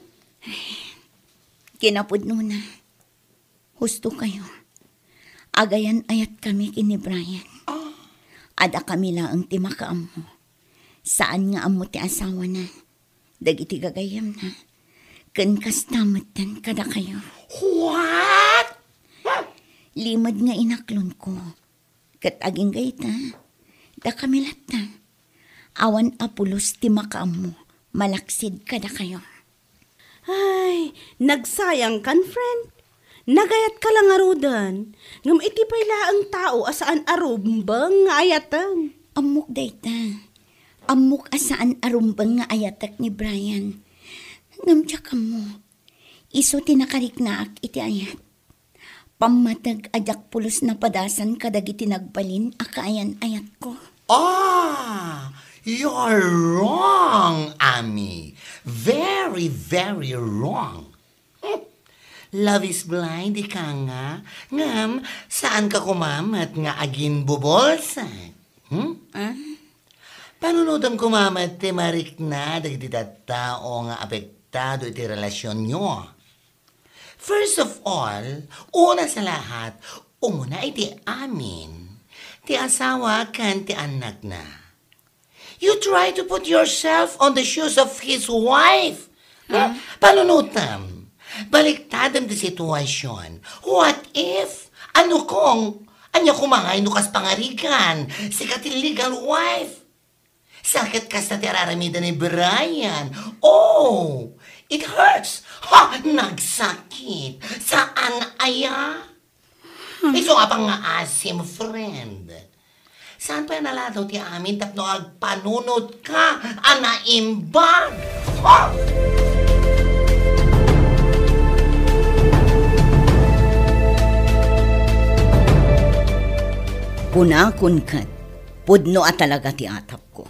Kinapudnona, husto kayo. Agayan-ayatkami ken ni Brian. Ah. Adakami laeng ti makaammo. Saan nga ammo ti asawana, dagiti gagayyemna, ken kasta metten kadakayo. What? Limed nga inaklonko. Ket agingga ita, dakami latta, awan a pulos ti makaammo malaksid kadakayo. Ay, nagsayangkan, friend. Nagayatka la ngaruden, ngem iti pay laeng tao a saan a rumbeng nga ayaten. Ammok dayta. Ammok a saan a rumbeng nga ayatek ni Brian. Ngem diak ammo, isu ti nakariknaak iti ayat. Pammateg a diak pulos napadasan kadagiti nagbalin a kaayan-ayatko. Ah, you're wrong, Ami. Very, very wrong. Hmm. Love is blind, ika nga. Ngem, saan ka koma met nga aginbubolsek? Hmm? Ah? Panunotem koma met ti marikna dagiti tattao nga apektado iti relasionyo. First of all, una sa lahat, umuna iti amin ti asawa ken ti annakna. You try to put yourself on the shoes of his wife. No? Ah. Panunotem, baliktadem ti situation. What if? Ano kung? Ania koma ngay no kas pangarigan, sika ti legal wife? Sakit kasta ti araramiden ni Brian. Oh, it hurts. Ha, nagsakit. Saan aya? Hmm. Isu nga pangngaasim, friend. Saan pay a naladaw ti amin tapno agpanunotka a naimbag? Ha? Kunakon ket, pudno a talaga ti atapko.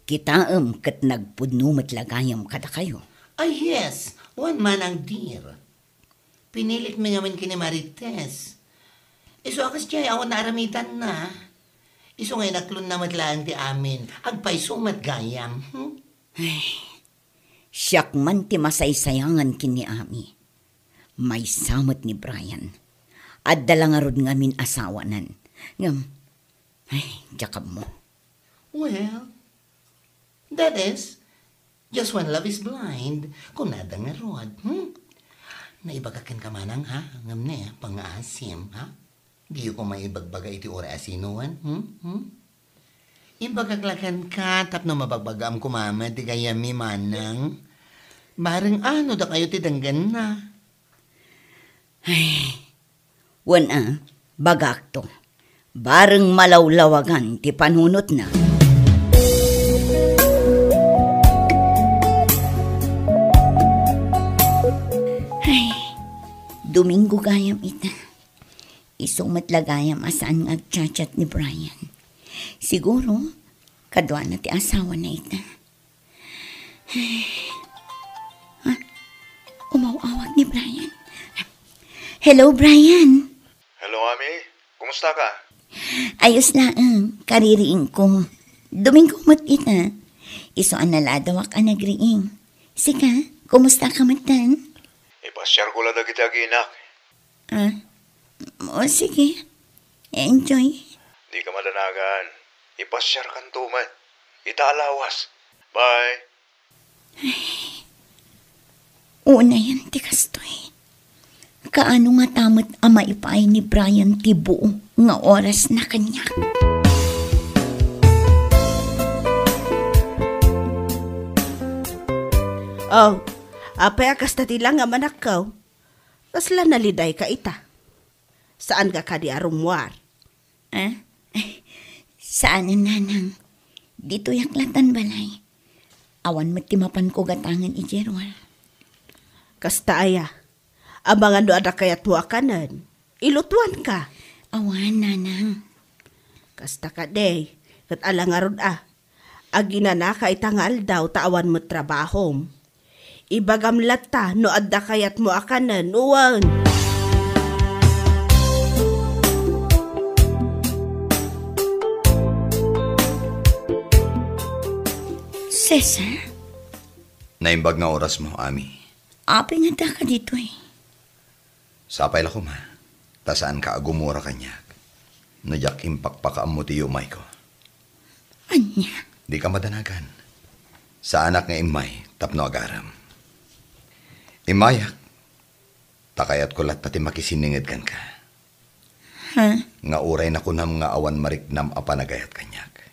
Kitaem ket nagpudno met la gayam kadakayo. Ay, yes, wen, Manang dear. Pinilitmi ngamin ken ni Marites. Isu a kasdiay awan naaramidanna. Isu nga inaklonna met laeng ti amin. Agpayso met gayam. Hmm? Ay, siak man ti masaysayangan ken ni Ami. Maysa met ni Brian. Adda la ngarud ngamin asawanan. Ngem, ay, diak ammo. Well, that is, just when love is blind, kunada ngarud, hmm? Naibaga kenka, Manang, ha? Ngem ne, pangngaasim, ha? Diyo koma ibagbaga iti uray a sinoen, hmm? Hmm? Imbagak la kenka tapno mabagbagaam koma met ti gayyemmi, Manang. Bareng ano dakayo ti denggenna? Ay, wen a, bagakto. Bareng malawlawagan ti panunotna. Ay, Domingo gayam ita. Isu met la gayam a saan nga agchat-chat ni Brian. Siguro, kaduana ti asawana ita. Ah, umaw-awag ni Brian. Hello, Brian. Hello, Ami. Kumusta ka? Ayos laeng, kaririingko. Domingo met ita. Isu a naladawak a nagriing. Sika, kumusta ka met? Ipasiarko la dagiti aginak. Ah, o sige. Enjoy. Di ka madanagan. Ipasiarkanto met. Ita a lawas. Bye. Unayen ti kastoy. Kaano ngata met a maipaay ni Brian ti buo nga orasna kaniak? Oh, apay a kasta ti langam, anakko? Kasla nalidayka ita. Saanka kadi a rummuar? Ah? Saanen, nanang. Ditoyak latan balay. Awan met ti mapanko gatangen idiay ruar. Kasta aya? Amangan no adda kayatmo a kanen, ilutuanka. Awan, nanang. Kasta kadi, ket ala ngarud a. Aginanaka ita nga aldaw ta awan met trabahom. Ibagam latta no adda kayatmo a kanen, wen. Cesar? Naimbag nga orasmo, Ami. Apay nga addaka ditoy? Sapay la koma, ta saanka a gumura kaniak no diak impakpakaammo ti yumayko. Ania? Dika madanagan. Saanak nga immay tapno agarem. Immayak, ta kayatko latta ti makisininged kenka. Ha? Nga uray nakunam nga awan mariknam a panagayat kaniak.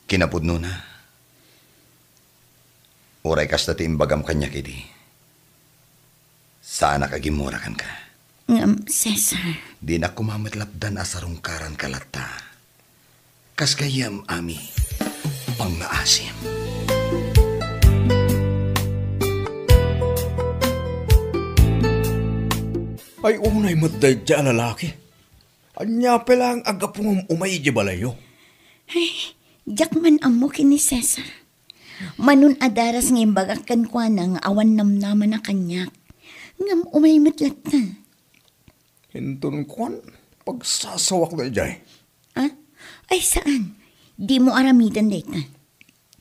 Kinapudnona, uray kasta ti imbagam kaniak idi, saanak a gimmura kenka. Ngem, Cesar. Dinak koma met lapdan a sarungkaranka latta. Kas gayyem, Ami, pangngaasim. Ay, unay met daydiay a lalaki. Ania pay laeng a gapu ngem umay idiay balayyo? Ay, diak man ammo ken ni Cesar. Manon a daras nga imbagak kenkuana nga awan namnamana kaniak. Ngem umay met latta. Inton kuan, pagsasawak daydiay. Ah? Ay, saan. Dimo aramiden dayta.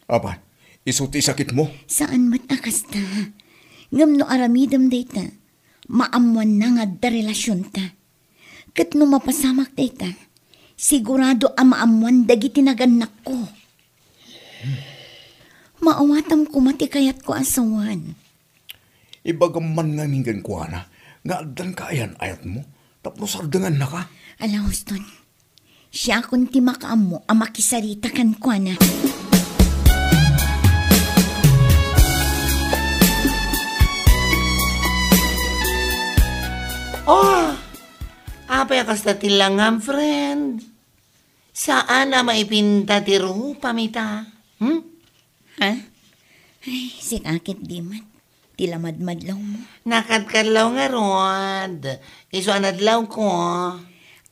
Apan, isu ti sakitmo? Saan met a kasta. Ngem no aramidem dayta, maammoanna nga adda relasionta. Ket no mapasamak dayta, sigurado a maammoan dagiti nagannakko. Maawatam koma ti kayatko a sawen. Ibagam man ngamin kenkuana nga addan kaayan-ayatmo tapno sardengannaka. Ala, Houston, siakon ti makaammo a makisarita kenkuana. Oh, apay a kasta ti langam, friend? Saan a maipinta ti rupam ita? Hmm? Ha? Ay, sika ket di met. Ti la madmadlawmo. Nakadkadlaw ngarud. Isu a nadlawko.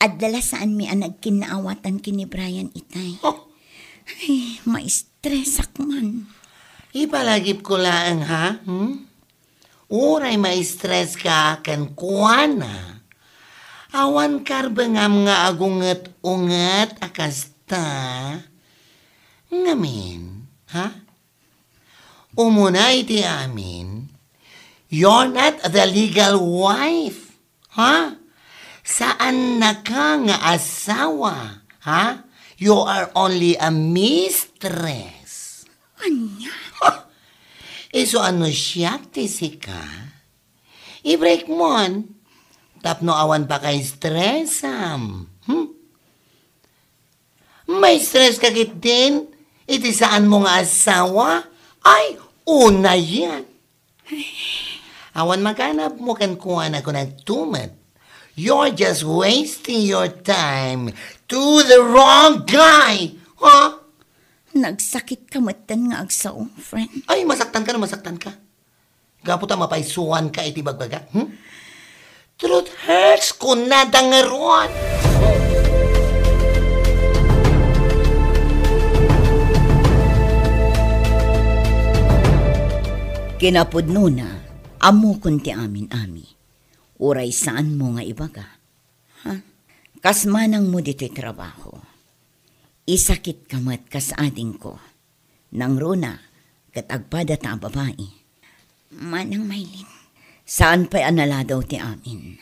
Adda la saanmi a nagkinnaawatan ken ni Brian itay. Oh. Ay, maistresak man. Ipalagipko laeng, ha? Hmm? Uray maistreska kenkuana, awan karbengam nga agunget-unget a kasta. Ngamin, ha? Umuna iti amin, you're not the legal wife, ha? Saannaka nga asawa, ha? You are only a mistress. Ania? Ha! Isu a no siak ti sika, i-break mon tapno awan pakaistresam. Hmm? Maistreska ketdin iti saanmo nga asawa? Ay, unayen. Awan maganabmo kenkuana, kunak met. You're just wasting your time to the wrong guy. Huh? Nagsakit ka metten nga agsao, friend. Ay, masaktan ka no masaktan ka. Gapu ta mapaysuan ka iti bagbaga, hmm? Truth hurts, kunada ngarud. Kinapudnona, ammokon ti amin, Ami. Uray saanmo nga ibaga. Ha? Kas manangmo ditoy trabaho, isakitka met kas adingko. Nangruna ket agpadata a babai. Manang Maylin, saan pay a naladaw ti amin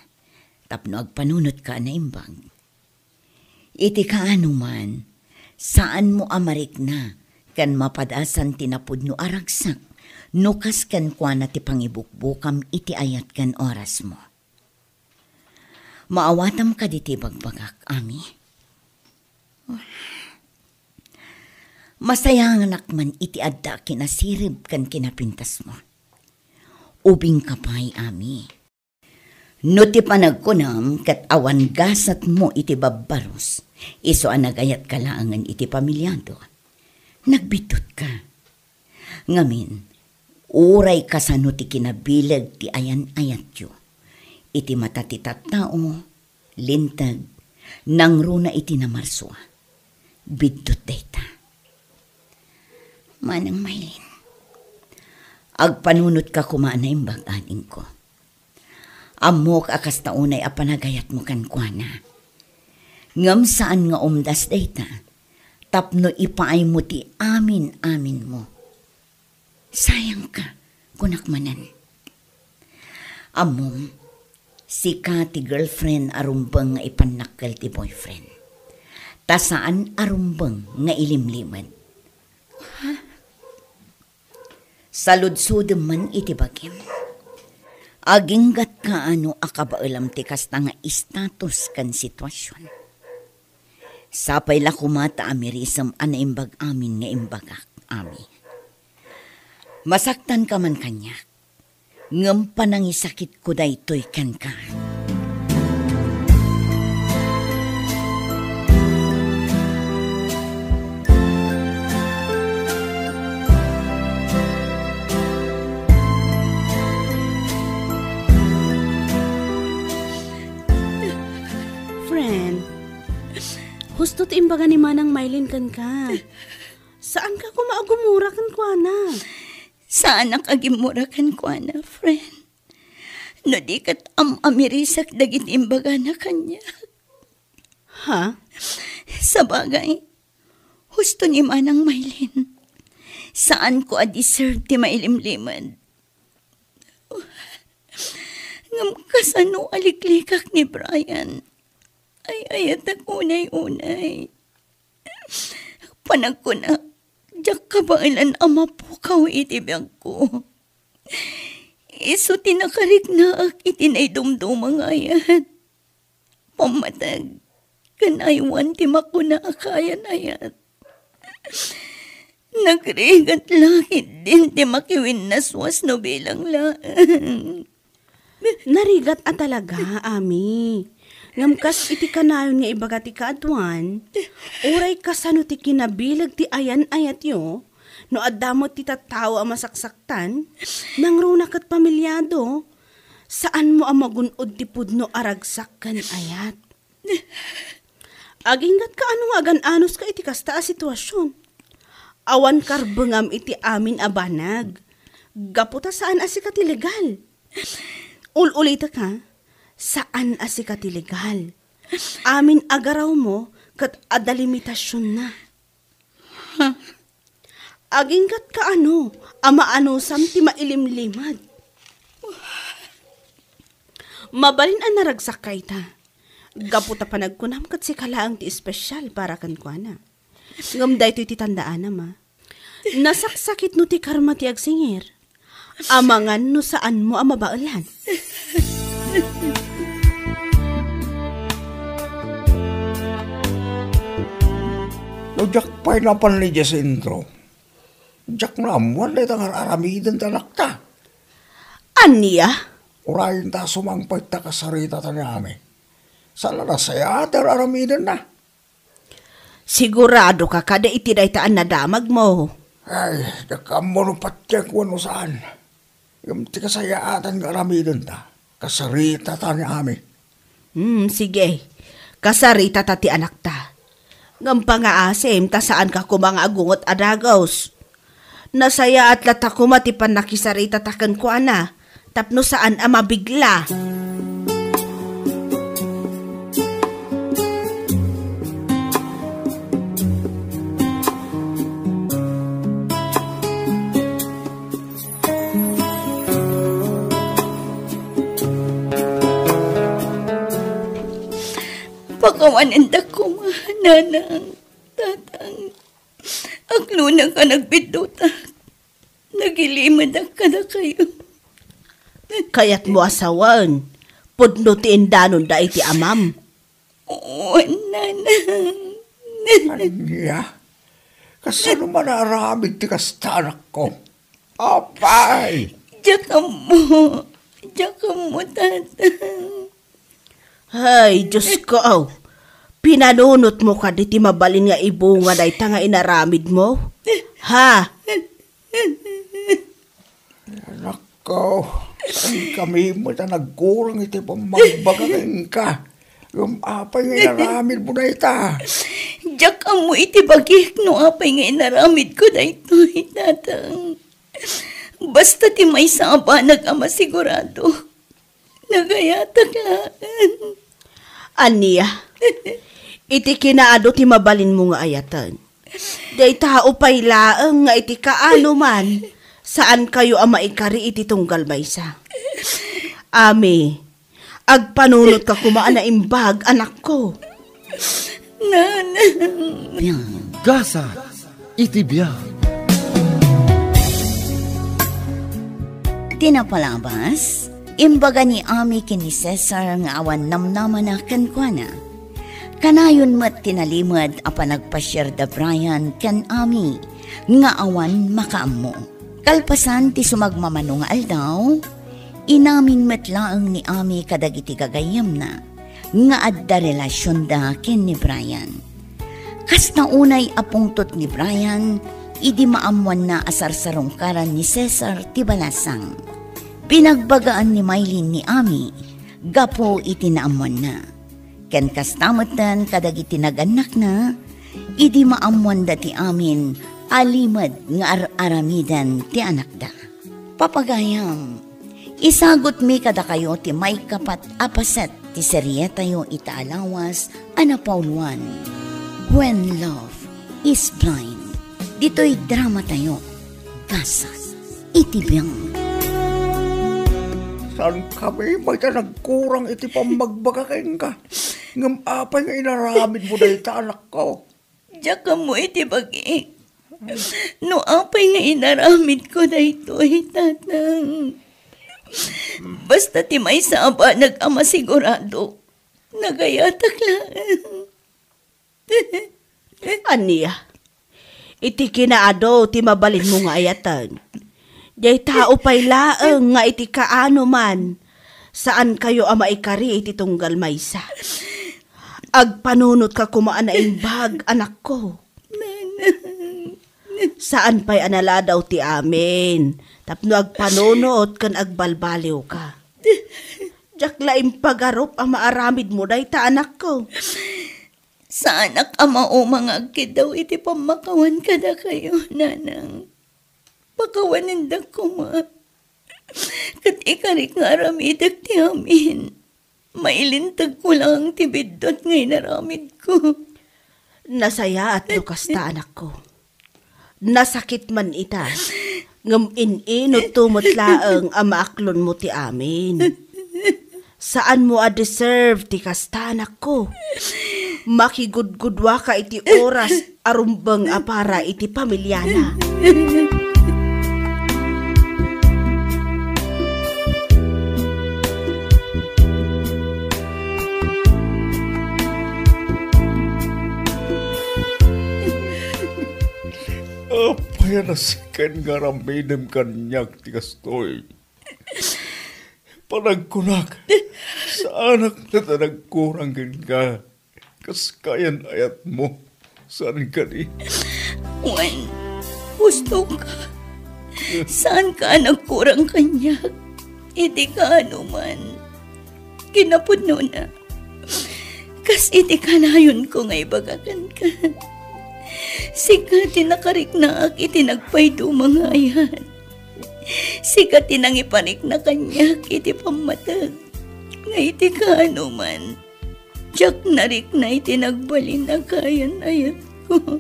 tapno agpanunotka a naimbag. Iti kaano man, saanmo a marikna ken mapadasan ti napudno a ragsak no kas kenkuana ti pangibukbukam iti ayat ken orasmo. Maawatam kadi ti ibagbagak, Ami? Masayanganak man iti adda a kinasirib ken kinapintasmo. Ubingka pay, Ami. No ti panagkunam ket awan gasatmo iti babbarus, isu a nagayatka laengen iti pamiliado, nagbiddutka. Ngamin, uray kasano ti kinabileg ti ayan-ayatyo iti mata ti tattao, linteg, nangruna iti namarsua, biddut dayta. Manang Maylin, agpanunotka koma a naimbag, adingko. Ammok a kasta unay a panagayatmo kenkuana. Ngem saan nga umdas dayta tapno ipaaymo ti amin-aminmo. Sayangka, kunak manen. Ammom, sika ti girlfriend a rumbeng nga ipannakkel ti boyfriend. Ta saan a rumbeng nga ilimlimed. Ha? Saludsodem man iti bagim. Aginggatka no a kabaelam ti kasta nga istatus ken situasion. Sapay la koma ta amirisem a naimbag amin nga imbagak, Ami. Masaktanka man kaniak, ngem panangisakitko daytoy kenka. Friend, husto ti imbaga ni Manang Maylin kenka. Saanka koma a gumura kenkuana. Saanak a gimmura kenkuana, friend. No di ket am-amirisak dagiti imbagana kaniak. Ha? Sabagay, husto ni Manang Maylin. Saanko a deserve ti mailimlimed. Ngem kasano a liklikak ni Brian? Ay-ayatak unay-unay. Panagkunak, diak kabaelan a mapukaw iti biagko. Isu ti nakariknaak iti naidumduma nga ayat. Pammateg, ken aywan ti makuna a kayan-ayat. Nagrigat la ketdin ti makiwinnaswas no bilang laeng. Narigat a talaga, Ami. Ngem kas iti kanayon nga ibaga ti kaaduan, uray kasano ti kinabileg ti ayan-ayatyo, no adda met ti tattao a masaksaktan, nangruna ket pamiliado, saanmo a magun-od ti pudno a ragsak ken ayat. Aginggatka ano nga agan-anoska iti kasta a situasion? Awan karbengam iti amin a banag. Gapu ta saan a sika ti legal. Ul-ulitek, ha? Saan a sika ti legal. Amin a garawmo ket adda limitasionna. Aginggatka ano a maanusam ti mailimlimed? Mabalin a naragsak ita. Gapu ta panagkunam ket sika laeng ti espesial para kenkuana. Ngem daytoy ti tandaanam, a. Nasaksakit no ti karma ti agsingir. Amangan no saanmo a mabaelan. No diak pay napan idiay sentro, diak naammoan dayta nga ar-aramiden ti anakta. Ania? Uray ta sumangpet ta kasaritata ni Ami. Saan a nasayaat ti ar-aramidenna. Siguradoka kadi iti dayta a nadamagmo? Ay, diak ammo no patien wenno saan. Ngem ti kasayaatan nga aramidenta, kasaritata ni Ami. Hmm, sige. Kasaritata ti anakta. Ngem pangaasim ta saanka koma nga agunget a dagus. Nasayaat latta koma ti pannakisaritata kenkuana tapno saan a mabigla. Pakawanendak koma, nanang, tatang. Aglunak a nagbiddutak. Nagilimedak kadakayo. Kayatmo a sawen, pudno ti indanonda iti amam. Oo, nanang. Ania? Kasano man a aramid ti kasta, anakko? Apay! Diak ammo. Diak ammo, tatang. Ay, Diosko, aw. Pinanunotmo kadi ti mabalin nga ibunga dayta nga inaramidmo? Ha? Anakko, saankami met a nagkurang iti pammagbaga kenka. Ngem apay nga inaramidmo dayta? Diak ammo iti bagik no apay nga inaramidko daytoy, tatang. Basta ti maysa a banag a masigurado. Nagayatak laeng. Ania? Iti kinaadu ti mabalinmo nga ayaten. Dayta pay laeng nga iti kaano man, saankayo a maikari iti tunggal maysa. Ami, agpanunotka koma a naimbag, anakko. Nanang. Biag. Gasat iti biag. Ti napalabas, imbaga ni Ami ken ni Cesar nga awan namnamana kenkuana. Kanayon met ti nalimed a panagpasiar da Brian ken Ami nga awan makaammo. Kalpasan ti sumagmamano nga aldaw, inamin met laeng ni Ami kadagiti gagayyemna nga adda relasionda ken ni Brian. Kasta unay a pungtot ni Brian idi maammoanna a sarsarungkaran ni Cesar ti balasang. Binagbagaan ni Maylin ni Ami gapu iti naammoanna. Ken kasta metten kadagiti nagannakna, idi maammoanda ti amin a limed nga ar-aramiden ti anakda. Papagayam, isagutmi kadakayo ti maikapat a paset ti serietayo ita a lawas a napauluan, When Love is Blind. Ditoy dramatayo, Gasat iti Biag. Saankami met a nagkurang iti pammagbaga kenka. Ngem apay nga inaramidmo dayta, anakko? Diak ammo iti bagik no apay nga inaramidko daytoy, tatang. Basta ti maysa a banag a masigurado, nagayatak laeng. Ania? Iti kinaadu ti mabalinmo nga ayaten. Dayta pay laeng nga iti kaano man, saankayo a maikari iti tunggal maysa. Agpanunotka koma a naimbag, anakko. Saan pay a naladaw ti amin tapno agpanunot ken agbalbaliwka. Diak la impagarup a maaramidmo dayta, anakko. Saanak a mauma nga agkiddaw iti pammakawan kadakayo, nanang. Pakawanendak koma. Ket ikarik nga aramidek ti amin. Mailinteg ko lang ti biddut nga inaramidko. Nasayaat no kasta, anakko. Nasakit man ita. Ngem in-inutto met laeng a maaklonmo ti amin. Saanmo a deserve ti kasta, anakko. Makigudgudua ka iti oras a rumbeng a para iti pamiliana. Apay a nasken nga aramidem kaniak ti kastoy? Panagkunak, saanak a nagkurang kenka. Kas kayan-ayatmo, saan kadi? Wen, gusto ka. Saan ka a nagkurang kaniak? Iti kaano man. Kinapudnona, kas iti kanayonko nga ibaga kenka. Sika ti nakariknaak iti nagpayduma nga ayat. Sika ti nangiparikna kaniak iti pammateg. Nga iti kaano man, diak narikna iti nagbalin a kayan-ayatko.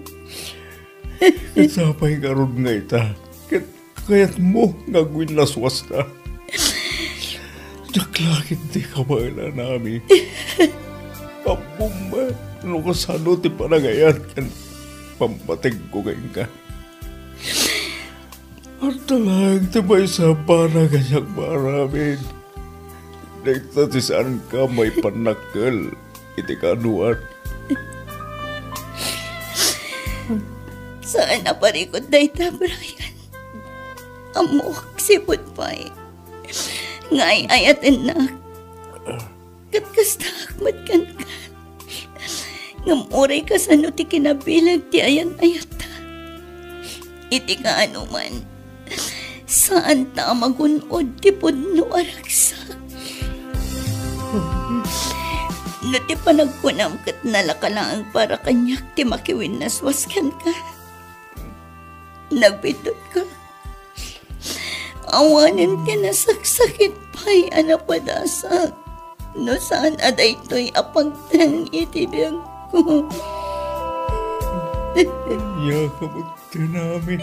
Sapay ngarud nga ita, ket kayatmo nga agwinnaswasta. Diak la ketdi kabaelan, Ami. Ammom met no kasano ti panagayat ken pammategko kenka. Adda laeng ti maysa a banag a siak maaramid. Dayta ti saanka maipannakkel iti kaanuan. Saan a parikut dayta, Brian. Ammok sipud pay nga ay-ayatennak. Ket kastaak met kenka. Ngem uray kasano ti kinabileg ti ayan-ayatta, iti kaano man, saanta a magun-od ti pudno a ragsak. No ti panagkunam ket nalaka laeng para kaniak ti makiwinnaswas kenka, nagbiddut ka. Awanen ti nasaksakit pay a napadasak no saan a daytoy a pagteng iti biagko. Ania ka met kanami?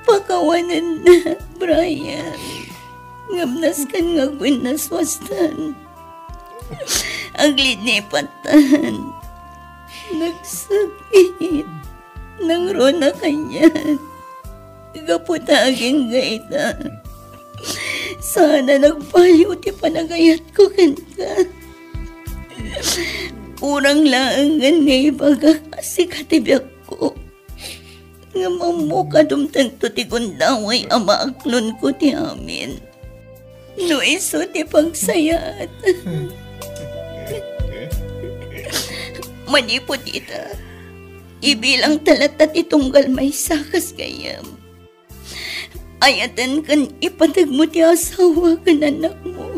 Pakawanennak, Brian. Ngem nasken nga agwinnaswastan. Aglidipattan. Nagsakit. Nangruna kaniak. Gapu ta agingga ita, saan a nagbaliw ti panagayatko kenka. Kurang laengen nga ibagak a sika ti biagko. Ngem ammok a dumtengto ti gundaway a maaklonko ti amin. No isu ti pagsayaat. Manipud ita, ibilangta latta ti tunggal maysa kas gayyem. Ayaten ken ipategmo ti asawa ken annakmo.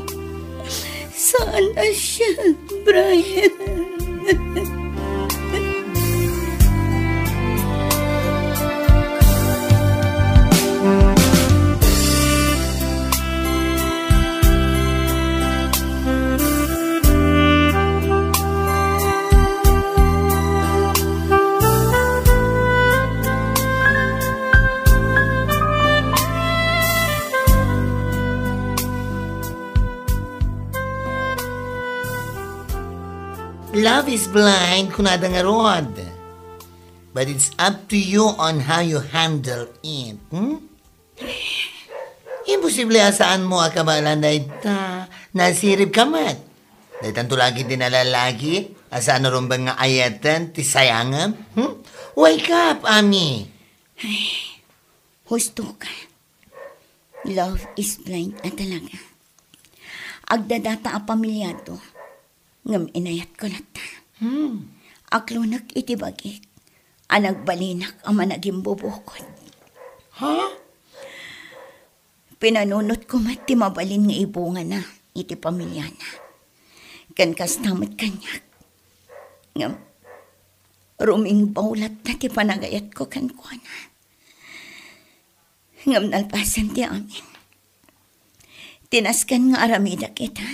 Saan a siak, Brian. Love is blind, kunada ngarud. But it's up to you on how you handle it, hmm? Imposible a saanmo a kabaelan dayta. Nasirib ka met. Daytanto lagi ti nalalaki a saan a rumbeng nga ayaten ti sayangem, hmm? Wake up, Ami! Ay, husto ka. Love is blind a talaga. Agdadata a pamiliado, ngem inayatko latta. Hmm. Aklonek iti bagik a nagbalinak a managimbubukod. Ha? Pinanunotko met ti mabalin nga ibungana. iti pamiliana. Ken kasta met kaniak. Ngem rumingbaw latta ti panagayatko kenkuana. Ngem nalpasen ti amin, ti nasken nga aramidek ita,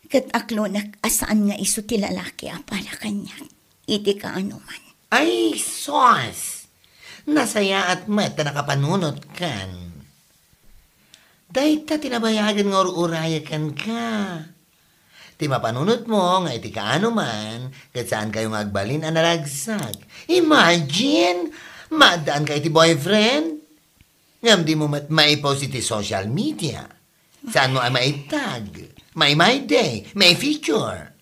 ket aklonek a saan nga isu ti lalaki a para kaniak iti kaanoman. Ay, sos! Nasayaat met ta nakapanunotkan. Dayta ti nabayagen nga ur-urayek kenka. Ti mapanunotmo nga iti kaanoman, ket saankayo nga agbalin a naragsak. Imagine! Maaddaanka iti boyfriend? Ngem dimo met maipost iti social media. Saanmo a maitag, maimayday, maifeature.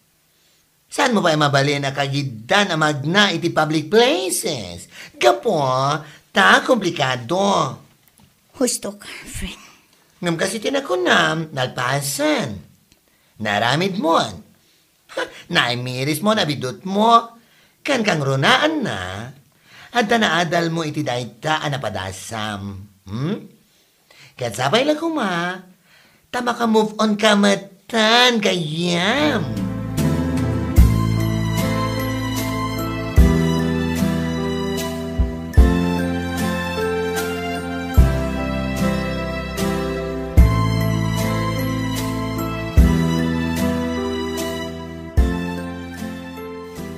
Saanmo pay mabalin a kagiddan a magna iti public places? Gapu ta komplikado. Husto ka, friend. Ngem kas iti nakunam, nalpasen. Naaramidmon. Ha, naimirismo, nabidutmo. Ken kangrunaanna, adda naadalmo iti dayta a napadasam. Hmm? Ket sapay la koma, ta maka-move on ka metten, gayyem.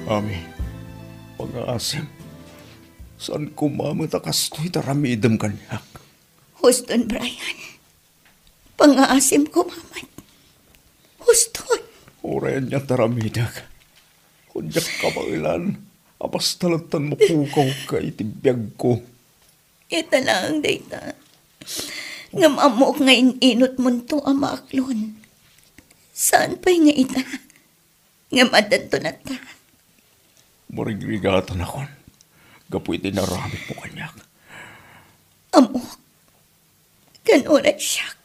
Ami, pangngaasim, saan koma met a kastoy ti aramidem kaniak. Huston, Brian. Pangngaasim koma met. Huston. Uray ania ti aramidek, diak kabaelan a basta latta mapukawka iti biagko. Ita laeng dayta. Ngem ammok nga in-inutmonto a maaklon. Saan pay nga ita? Ngem addanto latta. Marigrigatanakon gapu iti inaramidmo kaniak. Ammok. Ken uray siak,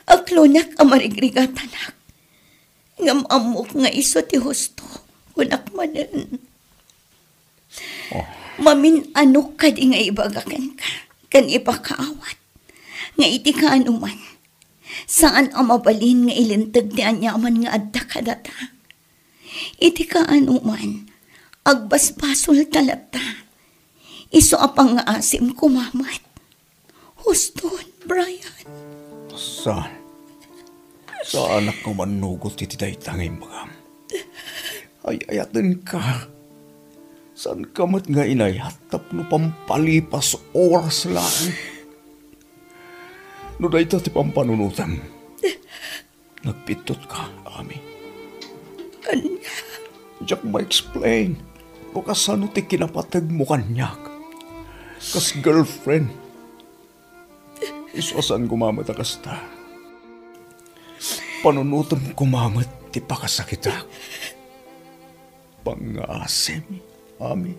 aklonek a marigrigatanak. Ngem ammok nga isu ti husto, kunak manen. Oh. Mamin-anok kadi nga ibaga kenka, ken ipakaawat, nga iti kaanoman, saan a mabalin nga ilinteg ti aniaman nga adda kadata. Iti kaanoman, agbasbasolta latta. Isu a pangngaasim koma met. Huston, Brian. Saan? Saanak nga mannugot iti dayta nga imbagam. Ay-ayatenka. Saanka met nga inayat tapno pampalipas oras laeng. No dayta ti pampanunotem, nagpittotka, Ami. Ania? Diak ma-explain no kasano ti kinapategmo kaniak kas girlfriend. Isu a saan koma met a kasta. Panunotem koma met ti pakasakitak. Pangngaasim, Ami.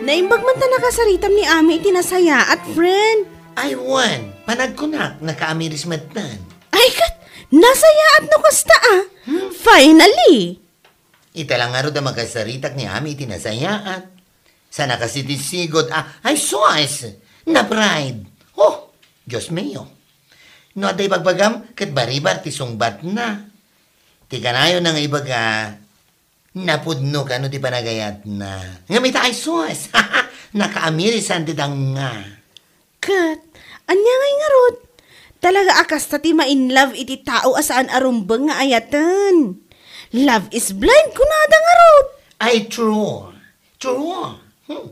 Naimbag man ta nakasaritam ni Ami iti nasayaat, friend. Ay, wen, panagkunak, nakaamiris metten. Ay, ket, nasayaat no kasta, a. Hmm? Finally! Ita la ngarud a makasaritak ni Ami iti nasayaat. Saan a kas iti sigud a, ay sus! Na-pride! Oh, Dios mio! No adda ibagbagam, ket baribar ti sungbatna. Ti kanayonna nga ibaga, napudno kano ti panagayatna. Ngem ita, ay sus! Nakaamirisan ti danga. Ket, ania ngay ngarud? Talaga a kasta ti ma-in love iti tao a saan a rumbeng nga ayaten. Love is blind, kunada ngarud. Ay, true. True. Hmm.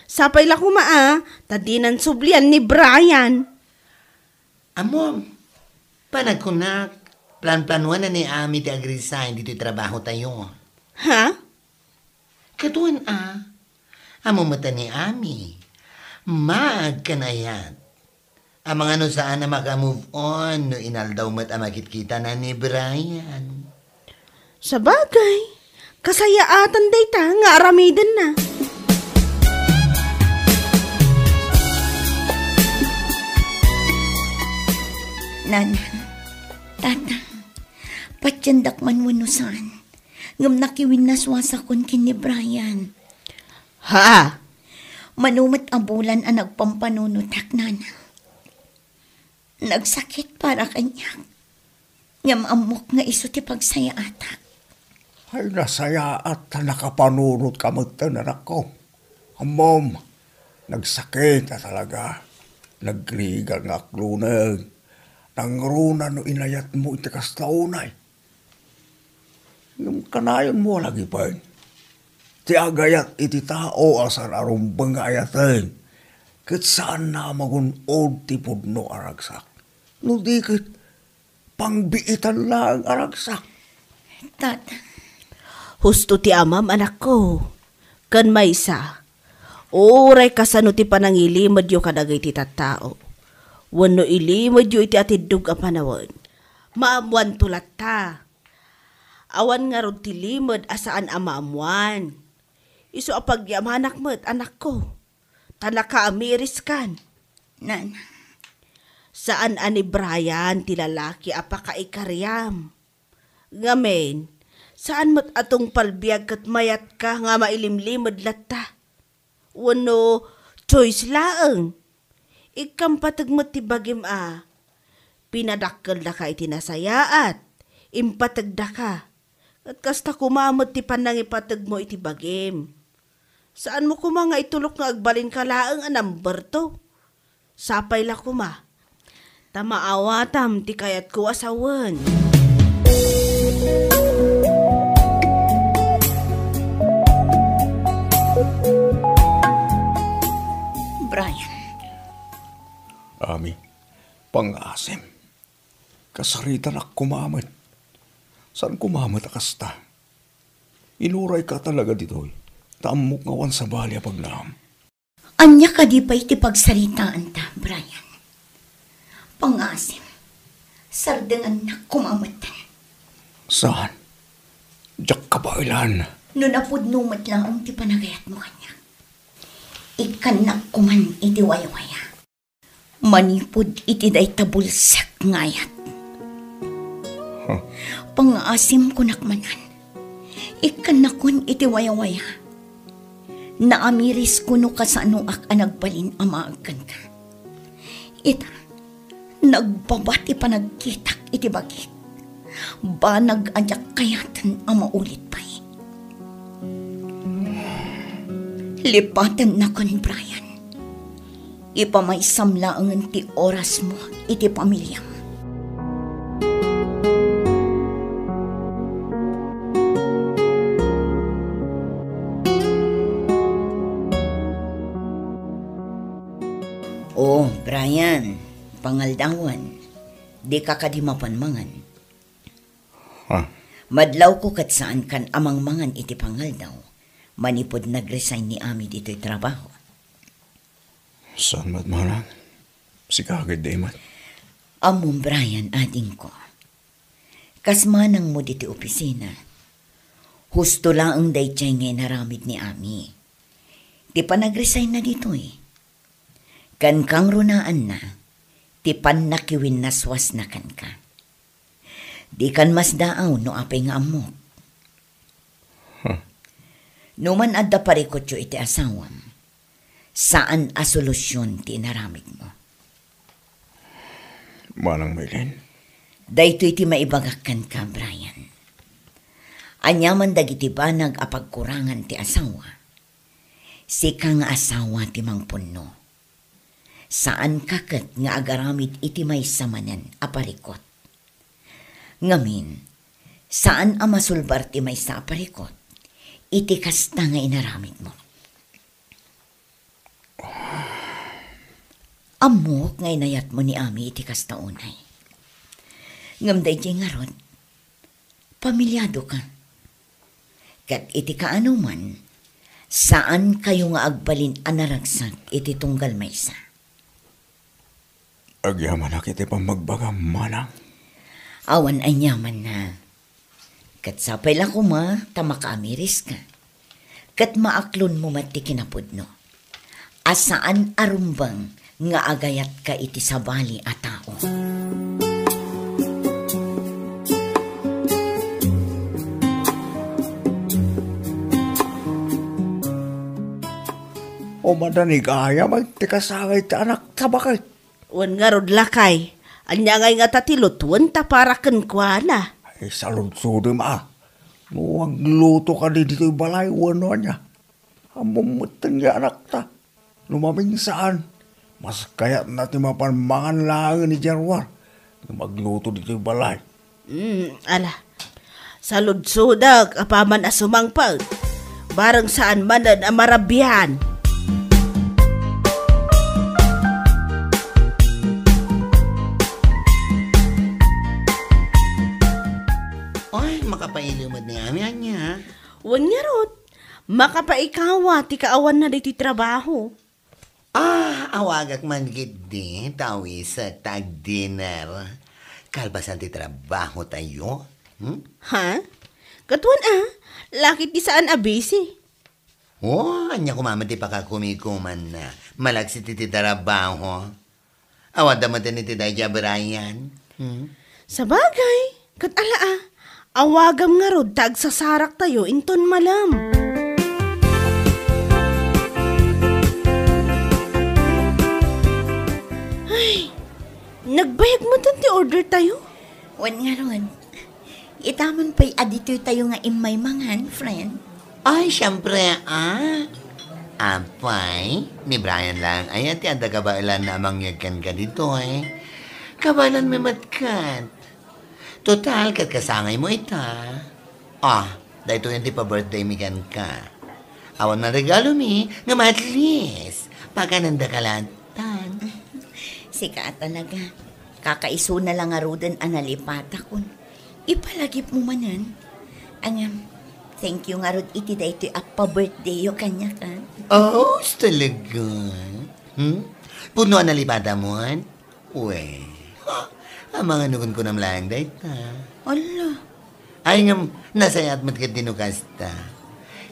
Sapay la koma a, ta dinan sublian ni Brian. Ammom, panagkunak, planplanuan ni Ami ti ag-resign ditoy trabahotayo. Ha? Ket wen a, ammom met a ni Ami, maag ken ayat. Amangan no saan a maka-move on no inaldaw met a makitkitana ni Brian. Sabagay, kasayaatan dayta nga aramidenna. Nana, Tata, patiendak man wenno saan. Ngem nakiwinnaswasakon ken ni Brian. Ha? Mano met a bulan a nagpampanunotak, nana. Nagsakit para kaniak. Ngem ammok nga isu ti pagsayaatak. Ay, nasayaat ta nakapanunotka metten, anakko. Ammom, nagsakit a talaga. Nagrigat nga akloneg. Nangruna no inayatmo iti kasta unay. Ngem kanayonmo a lagipen. Ti agayat iti tao a saan a rumbeng nga ayaten, ket saanna a magun-od ti pudno a ragsak. No di ket, pangbiitan laeng a ragsak. Tata. Husto ti amam, anakko. Ken maysa, uray kasano ti panangilimedyo kadagiti tattao, wenno ilimedyo iti atiddog a panawen, maammoanto latta. Awan ngarud ti limed a saan a maammoan. Isu a pagyamanak met, anakko, ta nakaamiriskan. Nana. Saan a ni Brian ti lalaki a pakaikariam. Ngamin, saan met a tungpal biag ket mayatka nga mailimlimed latta. Wenno choice laeng. Ikkam pateg met ti bagim a pinadakkeldaka iti nasayaat, impategdaka. Ket kasta koma met ti pannangipategmo iti bagim. Saanmo koma nga itulok nga agbalinka laeng a number two. Sapay la koma ta maawatam ti kayatko a sawen. Brian. Ami, pangngaasim. Kasaritanak koma met. Saan koma met a kasta. Inurayka talaga ditoy. Ta ammok nga awan sabali a pagnaam. Ania kadi pay ti pagsaritaanta, Brian? Pangngaasim, sardengannak koma metten. Saan? Diak kabaelan. No napudno met laeng ti panagayatmo kaniak, ikkannak koman iti waywaya. Manipud iti dayta bulsek nga ayat. Huh. Pangngaasim, kunak manen. Ikkannakon iti waywaya. Naamirisko no kasanoak a nagbalin a maag kenka. Ita, nagbaba ti panagkitak iti bagik. Banag a diak kayaten a maulit pay. Lipatennakon, Brian. Ipamaysam laengen ti orasmo iti pamiliam. O, Brian, pangaldawan, dika kadi mapan mangan? Ha? Madlawko ket saankan a mangmangan iti pangaldaw, manipud nag-resign ni Ami ditoy trabaho. Saan met manang? Sika ket di met. Ammom, Brian, adingko. Kas manangmo ditoy opisina, husto laeng daydiay nga inaramid ni Ami. Ti panag-resign na ditoy, ken kangrunaanna, ti pannakiwinnaswasna kenka. Dikan masdaaw no apay nga ammok. Huh. No man adda parikutyo iti asawam, saan a solusion ti inaramidmo. Manang Maylin? Daytoy ti maibagak kenka, Brian. Aniaman dagiti banag a pagkurangan ti asawa, sika nga asawa ti mangpunno. Saanka ket nga agaramid iti maysa manen a parikut. Ngamin, saan a masulbar ti maysa a parikut iti kasta nga inaramidmo. Ammok nga inayatmo ni Ami iti kasta unay. Ngem daydiay ngarud, pamiliadoka. Ket iti kaanoman, saankayo nga agbalin a naragsak iti tunggal maysa. Agyamanak iti pammagbagam, manang. Awan aniamanna. Ket sapay la koma ta makaamiriska. Ket maaklonmo met ti kinapudno a saan a rumbeng nga agayatka iti sabali a tao. Madani gayam ti kasangay ti anakta baket. Wen ngarud, lakay, ania ngay ngata ti lutuen ta para kenkuana? Ay, saludsodem a. No agluto kadi ditoy balay wenno ania? Ammom metten nga anakta. No maminsan, mas kayatna ti mapan mangan laengen idiay ruar nga magluto ditoy balay. Hmm, ala. Saludsodek apaman a sumangpet. Bareng saan manen a marabian. Oy, makapailiw met ni Ami, ania? Wen ngarud, makapaikawa ti kaawanna ditoy trabaho. Ah, awagak man ketdi, ta awisek ta agdinner. Kalpasan ti trabahotayo. Hmm? Ha? Ket wen a, lakay ti saan a busy. Oh, ania koma met ti pakakumikumanna? Malaksid ti trabaho. Awan da met iti daydiay a Brian. Hmm? Sabagay, ket ala a, awagam ngarud ta agsasaraktayo inton malem. Ay, nagbayag metten ti order tayo? Wen ngarud, itaman pay a ditoy tayo nga immay mangan, friend. Ay, siempre, ah. Apay, ni Brian lang aya ti adda kabaelanna a mangyeg kenka ditoy. Kabaelanmi met ket. Total, ket kasangaymo ita. Ah, daytoyen ti pa-birthday mi kenka. Awan man regalomi, ngem at least, paganendaka laeng. Sika a talaga. Kakaisuna la ngaruden a nalipatakon. Ipalagipmo manen. Ngem, thank you ngarud iti daytoy a pa-birthdayyo kaniak, a. Aw, talaga? Hmm? Pudno a nalipatamon? Wen. Amangan no kunkunam laeng dayta. Ala. Ay, ngem, nasayaat met ketdi no kasta.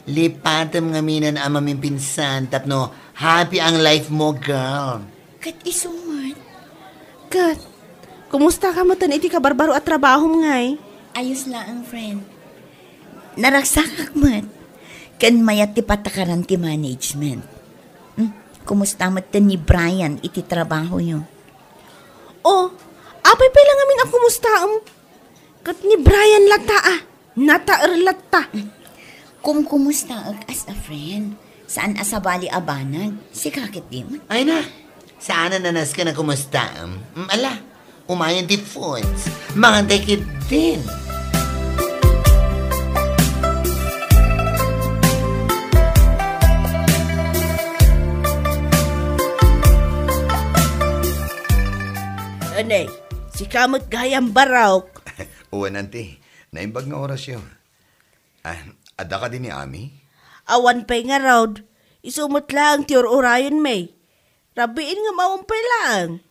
Lipatem ngamin a mamimpinsan tapno happy ang life mo, girl. Ket isu met. Ket, kumusta ka metten iti kabarbaro a trabahom ngay? Ayos laeng, friend. Naragsakak met. Ken mayat ti patakaran ti management. Hmm, kumusta metten ni Brian iti trabahoyo? Oh, apay pay la ngamin a kumustaem? Ket ni Brian latta a, nataer latta. Kumkumustaek as a friend. Saan a sabali a banag. Sika ketdi met. Ay na, saan a nasken a kumustaem? Mm, ala, umayen ti foods. Mangantay ketdin. Anay, sika met gayam barok. Wen, auntie. Naimbag nga orasyo. Ah, adda kadi ni Ami? Awan pay ngarud. Isu met laeng ti ur-urayenmi. Rabiin ngem awan pay laeng.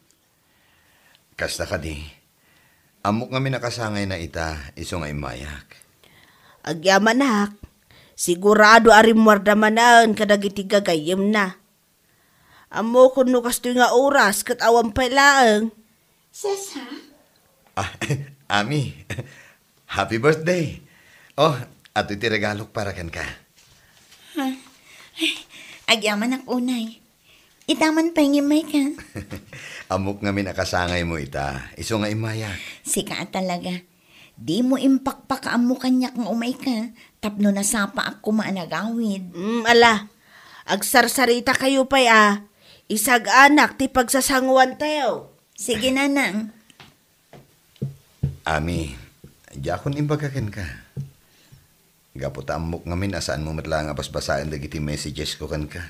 Kasta kadi. Ammok ngamin a kasangayna ita, isu nga immayak. Agyamanak. Sigurado a rimmuarda manen kadagiti gagayyemna. Ammokon no kastoy nga oras ket awan pay laeng. Sesa? Ah, Ami, happy birthday. Oh, adtoy ti regalok para kenka. Ha? Ay, agyamanak unay. Ita man pay nga immayka. Ammok ngamin a kasangaymo ita, isu nga immayak. Sika a talaga. Dimo impakpakaammo kaniak nga umayka, tapno nasapaak koma a nagawid. Mm, ala. Agsarsaritakayo pay a, isag-anak ti pagsasanguantayo. Sige, nanang. Ami, diakon imbaga kenka. Gapu ta ammok ngamin a saanmo met laeng a basbasaen dagiti messages ko kenka.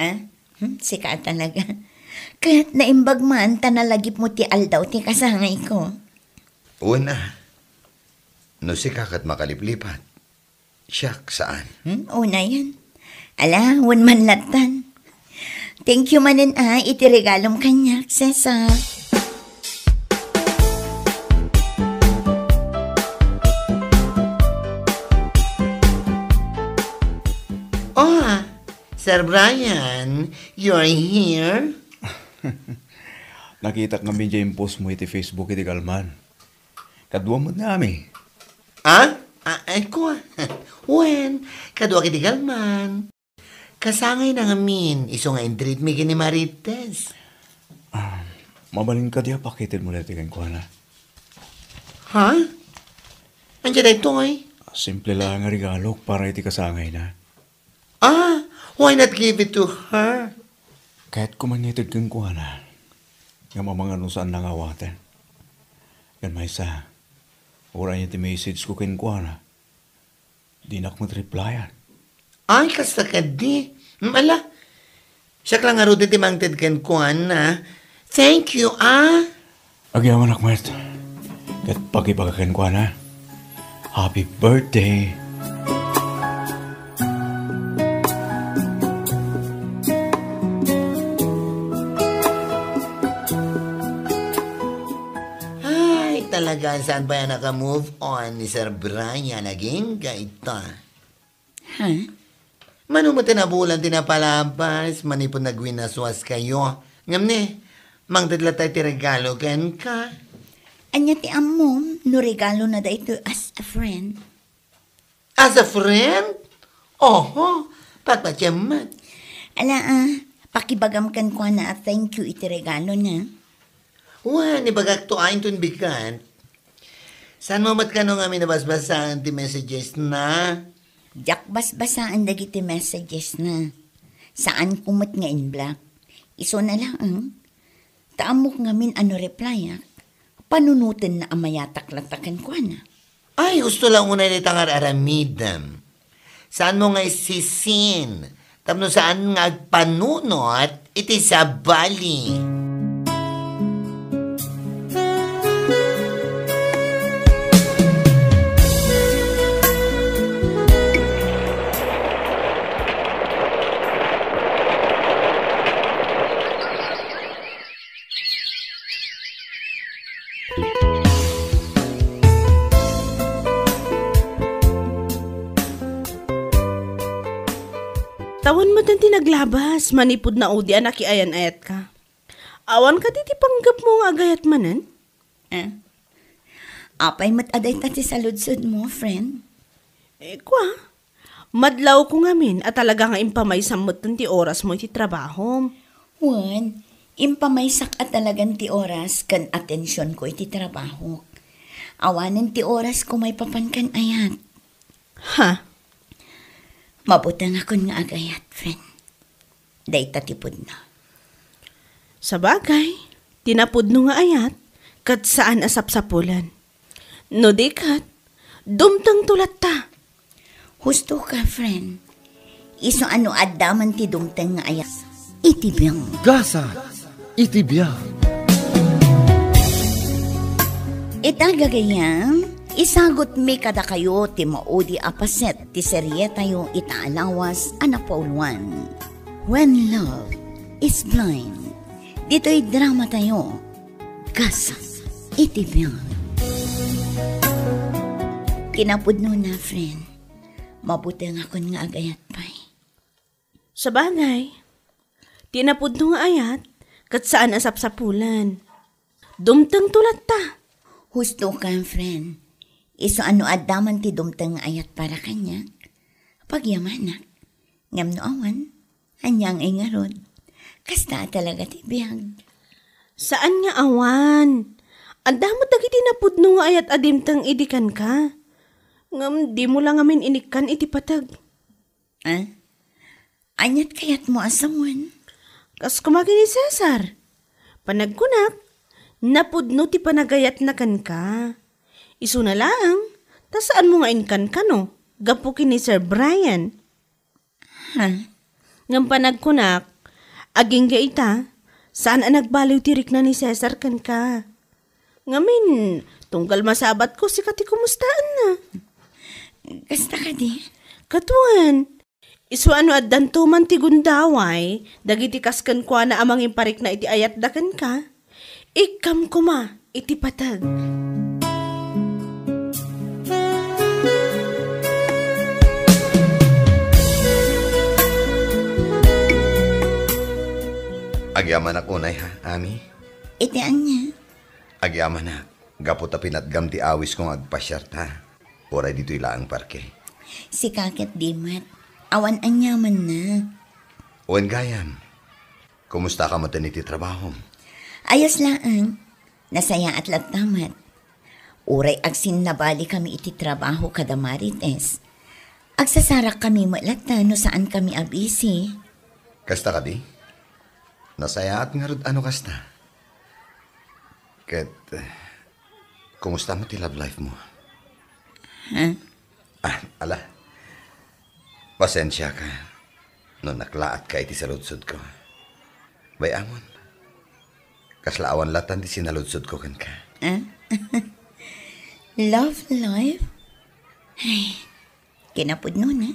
Ah? Hmm, sika a talaga. Ket naimbag man ta nalagipmo ti aldaw ti kasangayko. Wen a. No sika ket makaliplipat, siak saan. Hmm, unayen. Ala, wen man lattan. Thank you manen a iti regalom kaniak, Cesar. Oh, Sir Brian, you're here? Nakitak ngamin diay impostmo iti Facebook iti galman. Kaduam met ni Ami. Ah? Ah, ay, kua. Wen, kaduak iti galman. Kasangayna ngamin, isu nga in-treat mi ken ni Marites. Ah, mabalin kadi a pakitedmo daytoy kenkuana? Ha? Ania daytoy? Simple la nga regalok para iti kasangayna. Ah, why not give it to her? Kayatko man nga ited kenkuana. Ngem amangan no saanna nga awaten. Ken maysa, uray ania ti message ko kenkuana, dinak met replyan. Ay, kasta kadi. Hmm, ala. Siak la ngarud ti mangted kenkuana. Thank you, ah. Agyamanak met. Ket pakibaga kenkuana, "Happy birthday." Ay, talaga, saan pay a naka-move on ni Sir Brian? Agingga ita. Ha? Mano met ti nabulan ti napalabas, manipud nagwinaswas kayo. Ngem ne, mangted latta ti regalo kenka. Ania ti ammom no regalona daytoy as a friend? As a friend? Oho, patpatiem met. Ala, ah, pakibagam kenkuana a thank you iti regalona. Wen, ibagakto a inton bigat. Saanmo met kano ngamin a basbasaen ti messages na? Diak basbasaen dagiti messages na. Saanko met nga in-block. Isuna laeng, ta ammok ngamin a no replyak, panunotenna a mayatak latta kenkuana. Ay, husto la unay dayta nga ar-aramidem. Saanmo nga isisin tapno saan nga agpanunot iti sabali. Tawen met ti naglabas manipud naudi a nakiayan-ayatka. Awan kadi ti panggepmo nga agayat manen? Eh, apay met a dayta ti saludsodmo, friend? Eh, kua, madlawko ngamin a talaga nga impamaysam metten ti orasmo iti trabahom. Wen, impamaysak a talagan ti oras ken atensionko iti trabahok. Awanen ti orasko maipapan ken ayat. Ha? Mabutengakon nga agayat, friend. Dayta ti pudno. Sabagay, ti napudno nga ayat, ket saan a sapsapulen. No di ket, dumtengto latta. Husto ka, friend. Isu a no adda man ti dumteng nga ayat iti biag. Gasat iti biag. Ita gagayam, isagutmi kadakayo ti maudi a paset ti serietayo ita a lawas a napauluan, When Love is Blind. Ditoy dramatayo, Gasat iti biag. Kinapudnona, friend. Mabutengakon nga agayat pay. Sabagay, ti napudno nga ayat, ket saan a sapsapulen. Dumtengto latta. Husto ka, friend. Isu a no adda man ti dumteng nga ayat para kaniak, pagyamanak. Ngem no awan, ania ngay ngarud? Kasta a talaga ti biag. Saan nga awan. Adda met dagiti napudno nga ayat a dimteng idi kenka. Ngem dimo la ngamin inikkan iti pateg. Ah? Aniat kayatmo a sawen? Kas koma ken ni Cesar. Panagkunak, napudno ti panagayatna kenka. Isuna laeng, ta saanmo nga inkan kano, gapu ken ni Sir Brian. Ha? Ngem panagkunak, agingga ita, saan a nagbaliw ti rikna ni Cesar kenka. Ngamin, tunggal masabatko, sika ti kumustaenna. Kasta kadi? Ket wen, isu a no addanto man ti gundaway, dagiti kas kenkuana a mangiparikna iti ayatda kenka, ikkam koma iti pateg. Agyamanak unay, ha, Ami? Iti ania? Agyamanak, gapu ta pinatgam ti awisko nga agpasiarta. Uray ditoy laeng parke. Sika ket di met. Awan aniamanna. Wen gayam, kumusta ka met iti trabaho? Ayos laeng. Nasayaat latta met. Uray agsinnabalikami iti trabaho kada Marites, agsasarakkami met latta no saankami a busy. Kasta kadi? Nasayaat ngarud a no kasta. Ket, eh, kumusta met ti love life mo? Ha? Ah, ala. Pasensiaka no naklaatka iti saludsodko. Bay-amon, kasla awan latan ti sinaludsodko kenka. Ah? Love life? Ay, kinapudnona,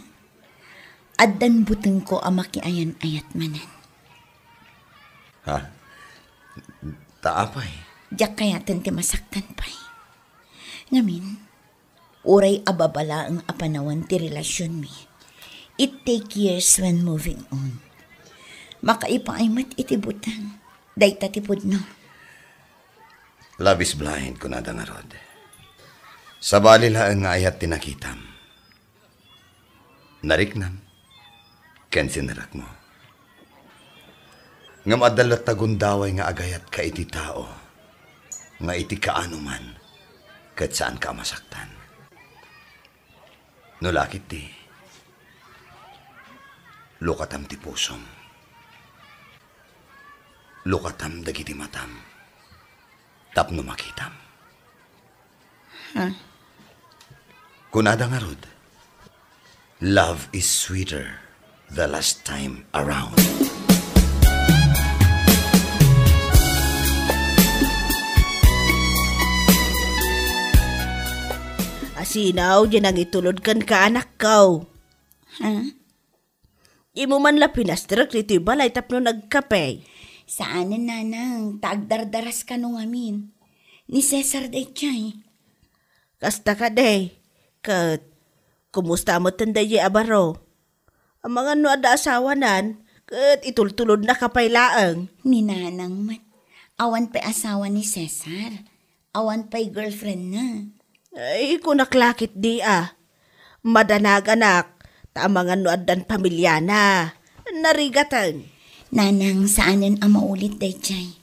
addan butengko a makiayan-ayat manen. Ha? Ta apay? Diak kayaten ti masaktan pay. Ngamin, uray ababa laeng a panawen ti relasionmi, it take years when moving on. Makaipaay met iti buteng dayta ti pudno. Love is blind, kunada ngarud. Sabali laeng nga ayat ti nakitam, nariknam, ken sinerekmo. Ngem adda latta gundaway nga agayatka iti tao nga iti kaano man ket saanka a masaktan. No la ketdi, lukatam ti pusom. Lukatam dagiti matam tapno makitam. Huh? Kunada ngarud, "Love is sweeter the last time around." Asinaw, di nangitulod kenka, anakko. Huh? Imo man la pinasterek ditoy balay tapno nagkape. Saanen, nanang, ta agdardaras kano ngamin. Ni Cesar daytoy. Kasta kadi, ket kumusta metten daydiay a baro? Amangan no adda asawanan, ket itultulodnaka pay laeng. Ni nanang met, awan pay asawa ni Cesar. Awan pay girlfriendna. Ay, kunak la ketdi a. Madanaganak, ta amangan no addan pamiliana. Narigaten. Nanang, saanen a maulit daydiay.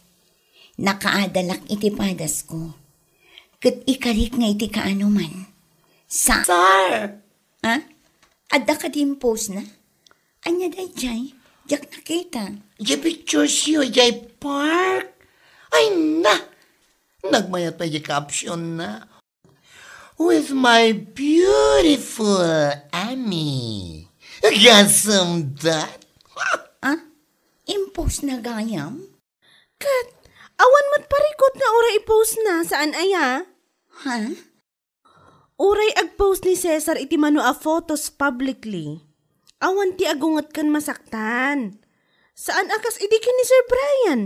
Nakaadalak iti padasko. Ket ikarik nga iti kaano man. Sa- Sir! Ha? Adda kadi impostna? Ania daydiay? Diak nakita. Diay pictures yo, diay park? Ay na! Nagmayat pay diay caption na. "With my beautiful Ami." Gasem dat? Ah? Impostna gayam? Ket, awan met parikut nga uray i-postna, saan aya? Ha? Uray ag-post ni Cesar iti mano a photos publicly, awan ti agunget ken masaktan. Saan a kas idi ken ni Sir Brian.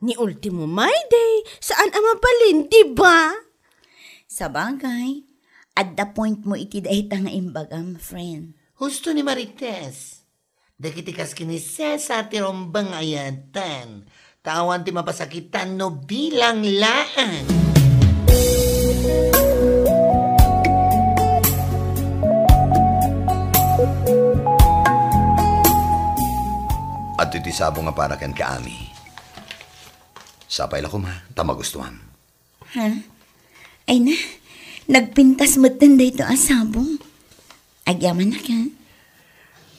Ni Ultimo Mayday, saan a mabalin, di ba? Sabagay, adda point mo iti dayta nga imbagam, friend. Husto ni Marites. Dagiti kas ken ni Cesar ti rumbeng nga ayatan, ta awan ti mapasakitan no bilang laeng. Adtoy ti sabo nga para kenka, Ami. Sapay la koma, ta magustuam. Ha? Ay na, nagpintas metten daytoy a sabo. Agyamanak, ha?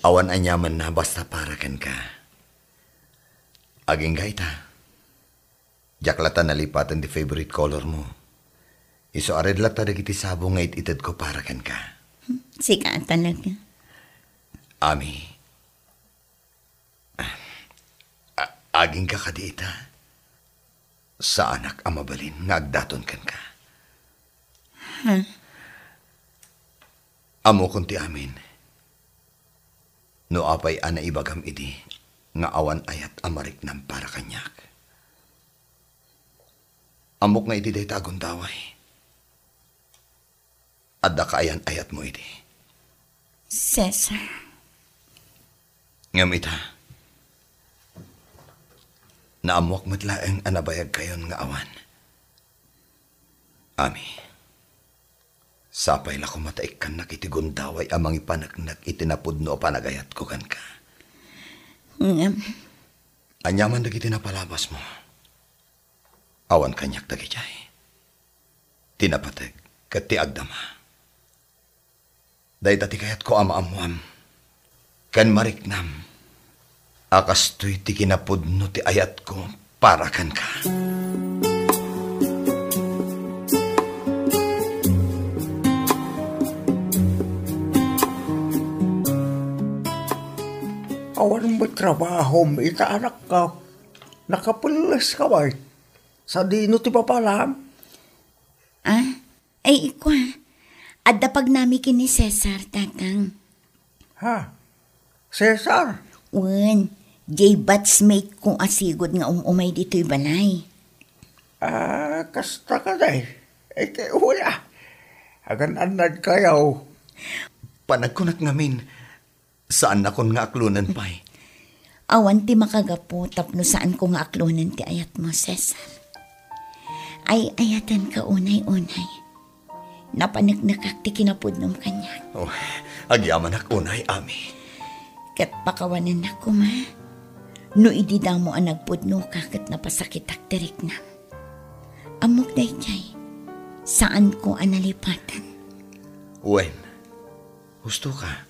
Awan aniamanna basta para kenka. Agingga ita. Diak latta nalipaten ti favorite color mo. Isu a red latta dagiti sabo nga it-itedko para kenka. Sika talaga. Ami, A-, agingga kadi ita? Saanak a mabalin nga agdaton kenka. Hmm. Ammokon ti amin. No apay a naibagam idi nga awan ayat a mariknam para kaniak. Ammok nga iti dayta a gundaway, adda kaayan-ayatmo idi. Cesar. Ngem ita, naammoak met laeng a nabayagkayon nga awan. Ami, sapay la koma ta ikkannak iti gundaway a mangipaneknek iti napudno a panagayatko kenka. Ngem, aniaman dagiti napalabasmo? Awan kaniak dagidiay. Ti napateg ket ti agdama. Dayta ti kayatko a maammuam ken mariknam a kastoy ti kinapudno ti ayatko para kenka. Awan met trabahom ita, anakko. Nakapelles ka bay? Sadino ti papalam? Ah, ay, ikua, adda pagnami ken ni Cesar, Tatang. Ha? Cesar? Wen, diay batchmate ko a sigud nga um-umay ditoy balay. Ah, kasta kadi? Iti ula. Agan-annad kayo. Panagkunak ngamin, saannakon nga aklonen pay. Awan ti makagapu tapno saanko nga aklonen ti ayatmo, Cesar. Ay-ayatenka unay-unay. Napaneknekak ti kinapudnom kaniak. Oh, agyamanak unay, Ami. Ket pakawanennak koma no idi damo a nagpudnoka ket napasakitak ti riknam. Ammok daydiay, saanko a nalipatan. Wen, husto ka.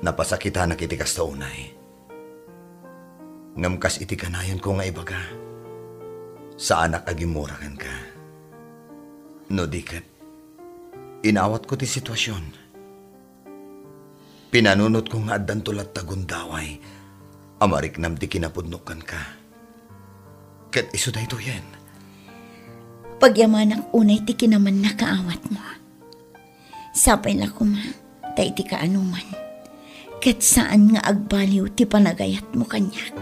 Napasakitanak iti kasta unay. Ngem kas iti kanayonko nga ibaga, saanak a gimmura kenka. No di ket, inawatko ti situasion. Pinanunotko nga addanto latta gundaway a mariknam ti kinapudnok kenka. Ket isu daytoyen. Pagyamanak unay ti kinamannakaawatmo. Sapay la koma ta iti kaanoman, ket saan nga agbaliw ti panagayatmo kaniak.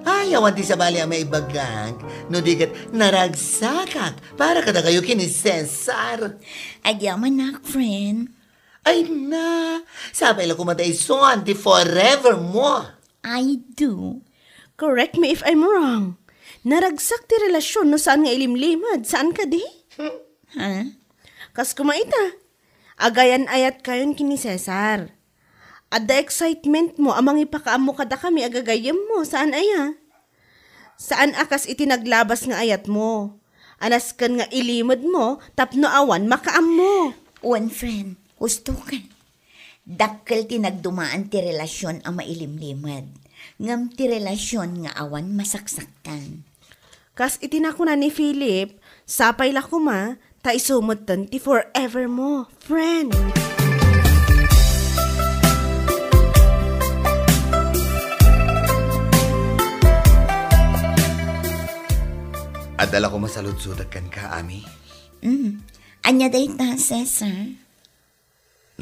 Ay, awan ti sabali a maibagak, no di ket naragsakak para kadakayo ken ni Cesar. Agyamanak, friend. Ay na, sapay la koma ta isu, Auntie, forever mo. I do. Correct me if I'm wrong. Naragsak ti relasyon no saan nga ilimlimed, saan kadi? Hmm. Ha? Kas koma ita, agayan-ayat kayon ken ni Cesar. Adda excitement mo a mangipakaammo kadakami a gagayyemmo, saan aya? Saan a kas iti naglabas nga ayatmo. Alasken nga ilimed mo tapno awan makaammo. Wen, friend, husto ka. Dakkel ti nagdumaan ti relasyon a mailimlimed, ngem ti relasyon nga awan masaksaktan. Kas iti nakuna ni Philip, sapay la koma, ta isu metten ti forever mo, friend. Adda la koma saludsodak kenka, Ami? Mm. Ania dayta, Cesar?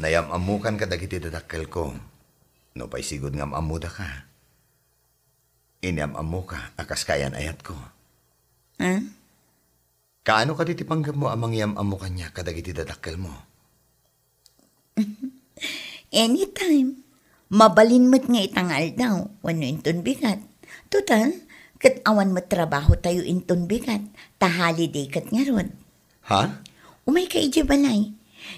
Nayam-ammokan kadagiti dadakkelko. Nupay sigud nga am-ammodaka. Inyam-ammoka a kas kaayan-ayatko. Ha? Kaano kadi ti panggepmo a mangyam-ammo kaniak kadagiti dadakkelmo? Anytime. Mabalin met nga ita nga aldaw, wenno inton bigat. Total, ket awan met trabahotayo inton bigat, ta holiday ket ngarud. Ha? Umayka idiay balay.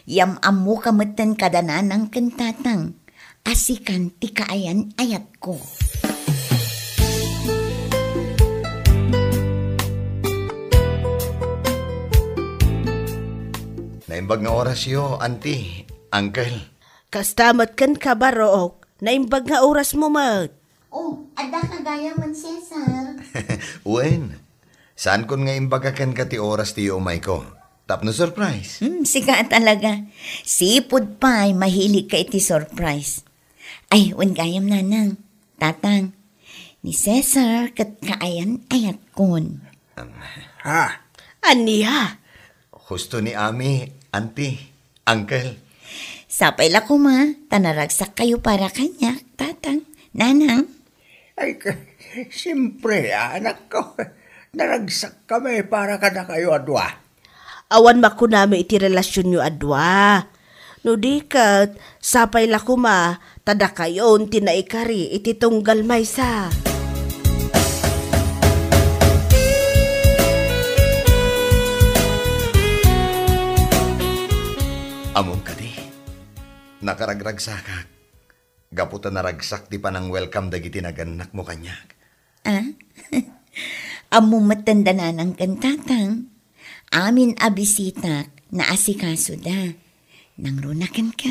Yam-ammoka metten kada nanang ken tatang a sikan ti kaayan-ayatko. Naimbag nga orasyo, Auntie, Uncle. Kasta met kenka, Barok. Naimbag nga orasmo met. Oh, adda ka gayam, Cesar. Wen, saankon nga imbaga kenka ti oras ti umayko. Tapno surprise. Hmm, sika talaga. Sipud pay, mahilig ka iti surprise. Ay, wen gayam, nanang, tatang. Ni Cesar ket kaayan-ayatkon. Um, Ha? Ania? Husto ni Ami, Auntie, Uncle. Sapay la koma, ta naragsak kayo para kaniak, tatang, nanang. Ay, ka-, siyempre, anak ko. Naragsak kami para kadakayo a dua. Awan makunami iti relasyonyo a dua. No di ket, sapay la koma ta dakayon ti naikari iti tunggal maysa. Ammom kadi, nakaragragsakak gapu ta naragsak ti panang-welcome dagiti nagannakmo kaniak. Ah? Ammom metten da nanang ken tatang. Amin a bisitak, naasikasoda. Nangruna kenka.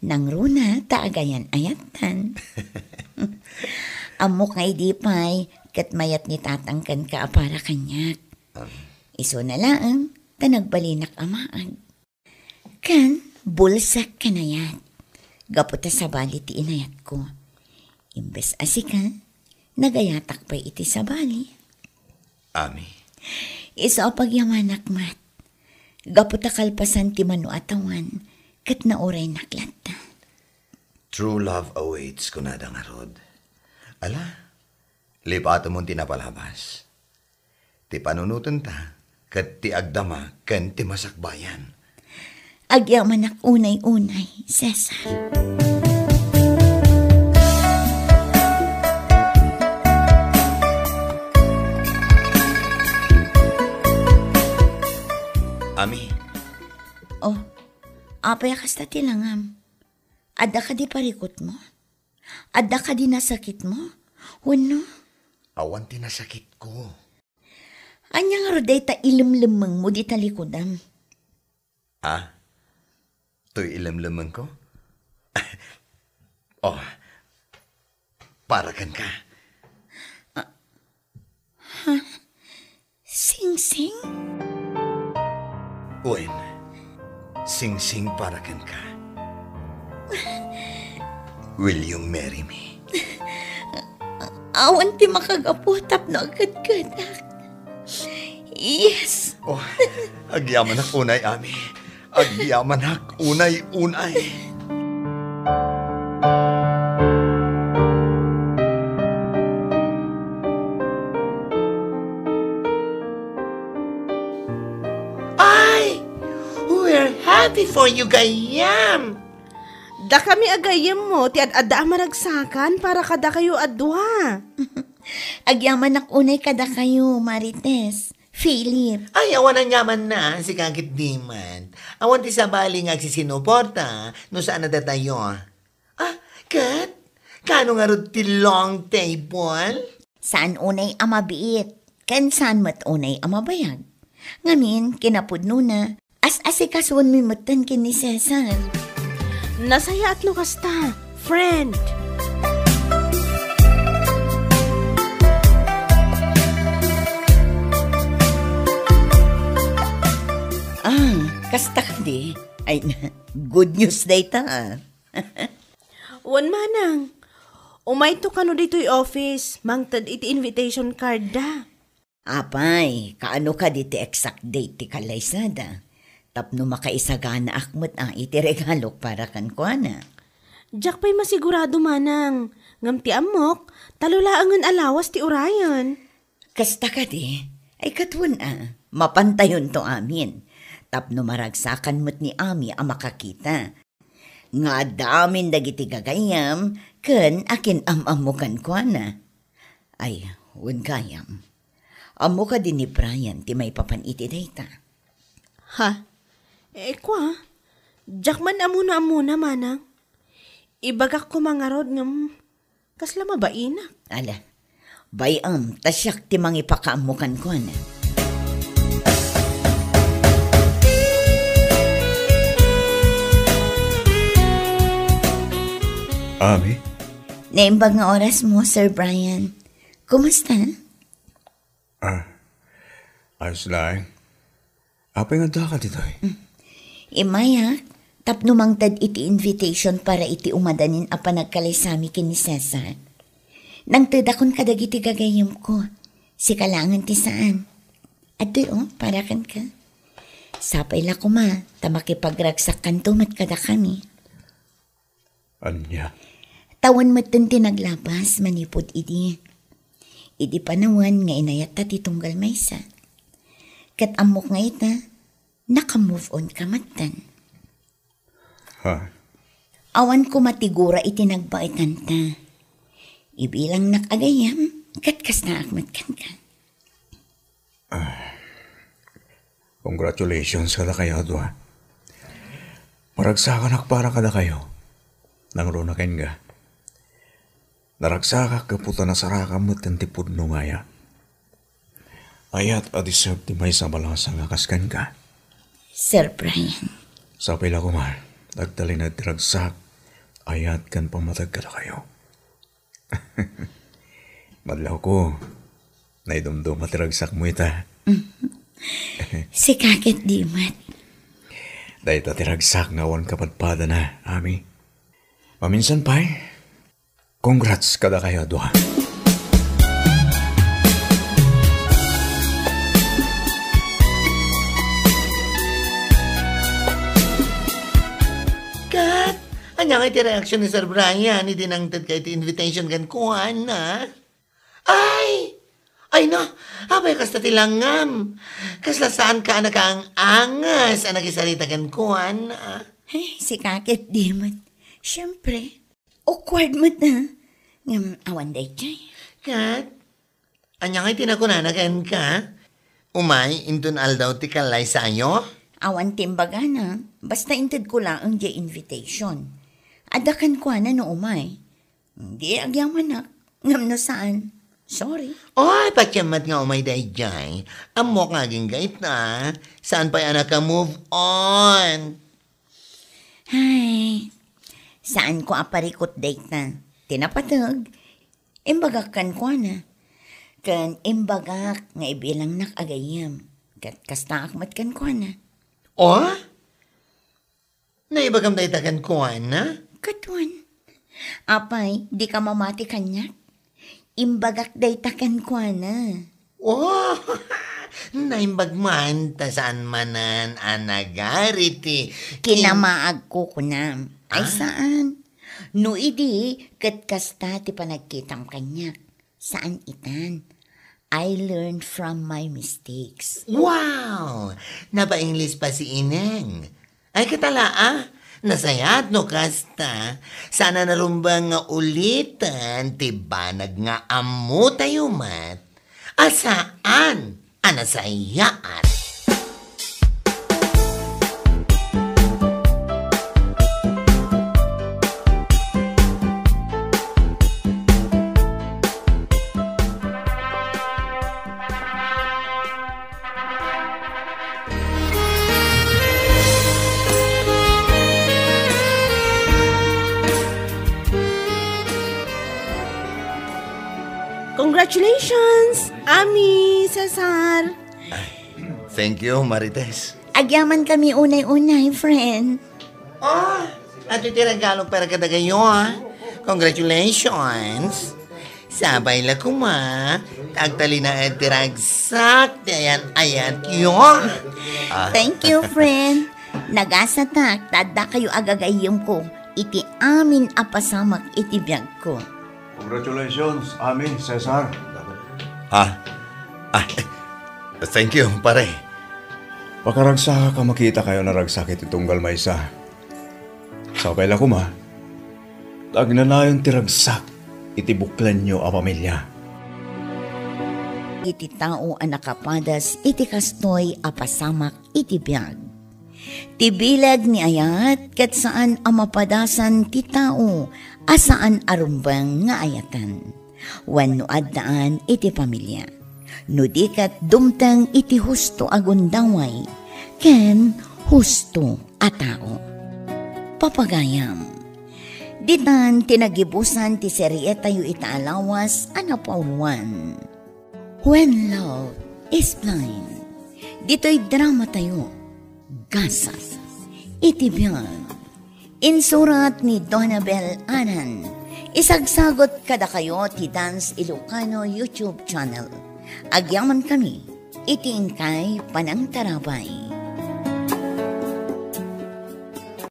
Nangruna ta agayan-ayattan. Ammok nga idi pay, ket mayat ni tatang kenka a para kaniak. Am. Isuna laeng, ta nagbalinak a maag. Ken bulsek ken ayat, gapu ta sabali ti inayatko. Imbes a sika, nagayatak pay iti sabali. Ami. Isu a pagyamanak met, gapu ta kalpasan ti mano a tawan, ket nauraynak latta. True love awaits, kunada ngarud. Ala, lipatemon ti napalabas. Ti panunotenta ket ti agdama ken ti masakbayan. Agyamanak unay-unay, Cesar. Ami. Oh, apay a kasta ti langam? Adda kadi parikutmo? Adda kadi nasakitmo? Wenno? Awan ti nasakitko. Ania ngarud dayta ilemlemmengmo dita likudam? Ah? Toy ilemlemmengko? Oh, para kenka. Ah, ha? Singsing? Wen, singsing para kenka. Will you marry me? Awan ti makagapu tapno agkedkedak. Yes. Oh, agyamanak unay, Ami. Agyamanak unay-unay. Ay! We're happy for you, gayyem! Dakami a gayyemmo ti ad-adda a maragsakan para kadakayo a dua. Agyamanak unay kadakayo, Marites, Philip. Ay, awan a nyaman na, sika ket diman. Awan ti sabali nga agsisinuporta no saan a datayo. Ah, ket? Kaano ngarud ti long table? Saan unay a mabiit, ken saan met unay a mabayag. Ngamin, kinapudnona, as-asikasuenmi metten ken ni Cesar. Nasayaat no kasta, friend. Ah, kasta kadi? Ay, good news dayta, ah. Wen manang, umayto kano ditoy office, mangted iti invitation card da. Apay, kaano kadi ti exact date ti kalaysada? Tapno makaisaganaak met a iti regalok para kenkuana. Diak pay masigurado manang, ngem ti ammok, talo laengen a lawas ti urayen. Kasta kadi, ay ket wen a, mapantayonto amin. Tapno maragsakan met ni Ami a makakita. Nga adda amin dagiti gagayyem ken akin-am-ammo kenkuana. Ay, wen gayam. Ammo kadi ni Brian ti maipapan iti dayta? Ha? Eh, kua? Diak man ammo no ammona, manang. Ibagak koma ngarud ngem kasla mabainak. Ala, bay-am, ta siak ti mangipakaammo kenkuana. Ami? Naimbag nga orasmo, Sir Brian. Kumusta? Ah, ayos laeng. Apay nga adda ka ditoy? Immayak, tapno mangted iti invitation para iti umadanin a panagkalaysami ken ni Cesar. Nangtedakon kadagiti gagayyemko. Sika laengen ti saan. Adtoy, o, para kenka. Sapay la koma, ta makipagragsakkanto met kadakami. Ania? Tawen metten ti naglabas manipud idi. Idi panawen nga inayatta ti tunggal maysa. Ket ammok nga ita, naka-move on ka metten. Ah. Awan koma ti gura iti nagbaetanta. Ibilangnak a gayyem, ket kastaak met kenka. Congratulations kadakayo a dua. Maragsakanak para kadakayo. Nangruna kenka. Naragsakak gapu ta nasarakam met ti pudno nga ayat. Ayat a deserve ti maysa a balasa nga kas kenka. Sir Brian. Sapay la koma, agtalinaed ti ragsak, ayat ken pammateg kadakayo. Madlawko, naidumduma ti ragsakmo ita. Sika ket di met. Dayta ti ragsak nga awan kapadpadana, Ami. Maminsan pay, congrats kadakayo a dua. Kat, ania ngay ti reaksyon ni Sir Brian idi nangted ka iti invitation kenkuana? Ay! Ay na, apay kasta ti langngam? Kasla saanka a nakaang-angas a nakisarita kenkuana? Ay, sika ket di met. Siyempre, awkward met, ah. Ngem awan daydiay. Kat, ania ngay ti nakunana kenka? Umay inton aldaw ti kallaysayo? Awan ti imbagana, basta intedko laeng diay invitation. Adda kenkuana no umay. Di agyamanak, ngem no saan, sorry. Oy, patiem met nga umay daydiay. Ammok nga agingga ita, saan pay a naka-move on. Ay, saanko a parikut dayta. Ti napateg, imbagak kenkuana. Ken imbagak nga ibilangnak a gayyem. Ket kastaak met kenkuana. Oh? Naibagam dayta kenkuana? Ket wen. Apay, dika mamati kaniak? Imbagak dayta kenkuana. Oh, naimbag man, ta saan manen a nagari ti kin- kinamaagko kunam. Ay, ah? Saan? No idi, ket kasta ti panagkitam kaniak. Saan itan. I learned from my mistakes. Wow! Napa-English pa si Ineng. Ay, katala, ah. Nasayaat no kasta. Saan a narumbeng nga ulitan ti banag nga ammo tayo met. A saan a nasayaat. Congratulations, Ami, Cesar. Thank you, Marites. Agyamankami unay-unay, friend. Oh, adu ti regalo para kadagayo, ah. Congratulations. Sapay la koma, agtalinaed ti ragsak ti ayan-ayatyo. Ah. Thank you, friend. Nagasatak, ta addakayo a gagayyemko iti amin a pasamak iti biagko. Congratulations, Ami, Cesar. Ha? Ah, thank you, pare. Pakaragsakak a makitakayo a naragsak iti tunggal maysa. Sapay la koma, ta agnanayon ti ragsak iti buklanyo a pamilia. Iti tao a nakapadas iti kastoy a pasamak iti biag. Ti bileg ni ayat ket saan a mapadasan ti tao a saan a rumbeng nga ayaten wenno addaan iti pamilia, no di ket dumteng iti husto a gundaway ken husto a tao. Papagayam, ditan ti nagibusan ti serietayo ita a lawas a napauluan. When Love is Blind. Ditoy dramatayo, Gasat iti Biag. Insurat ni Donabel Anan. Isagsagot kadakayo ti Dance Ilocano YouTube channel. Agyamankami iti inkay panangtarabay.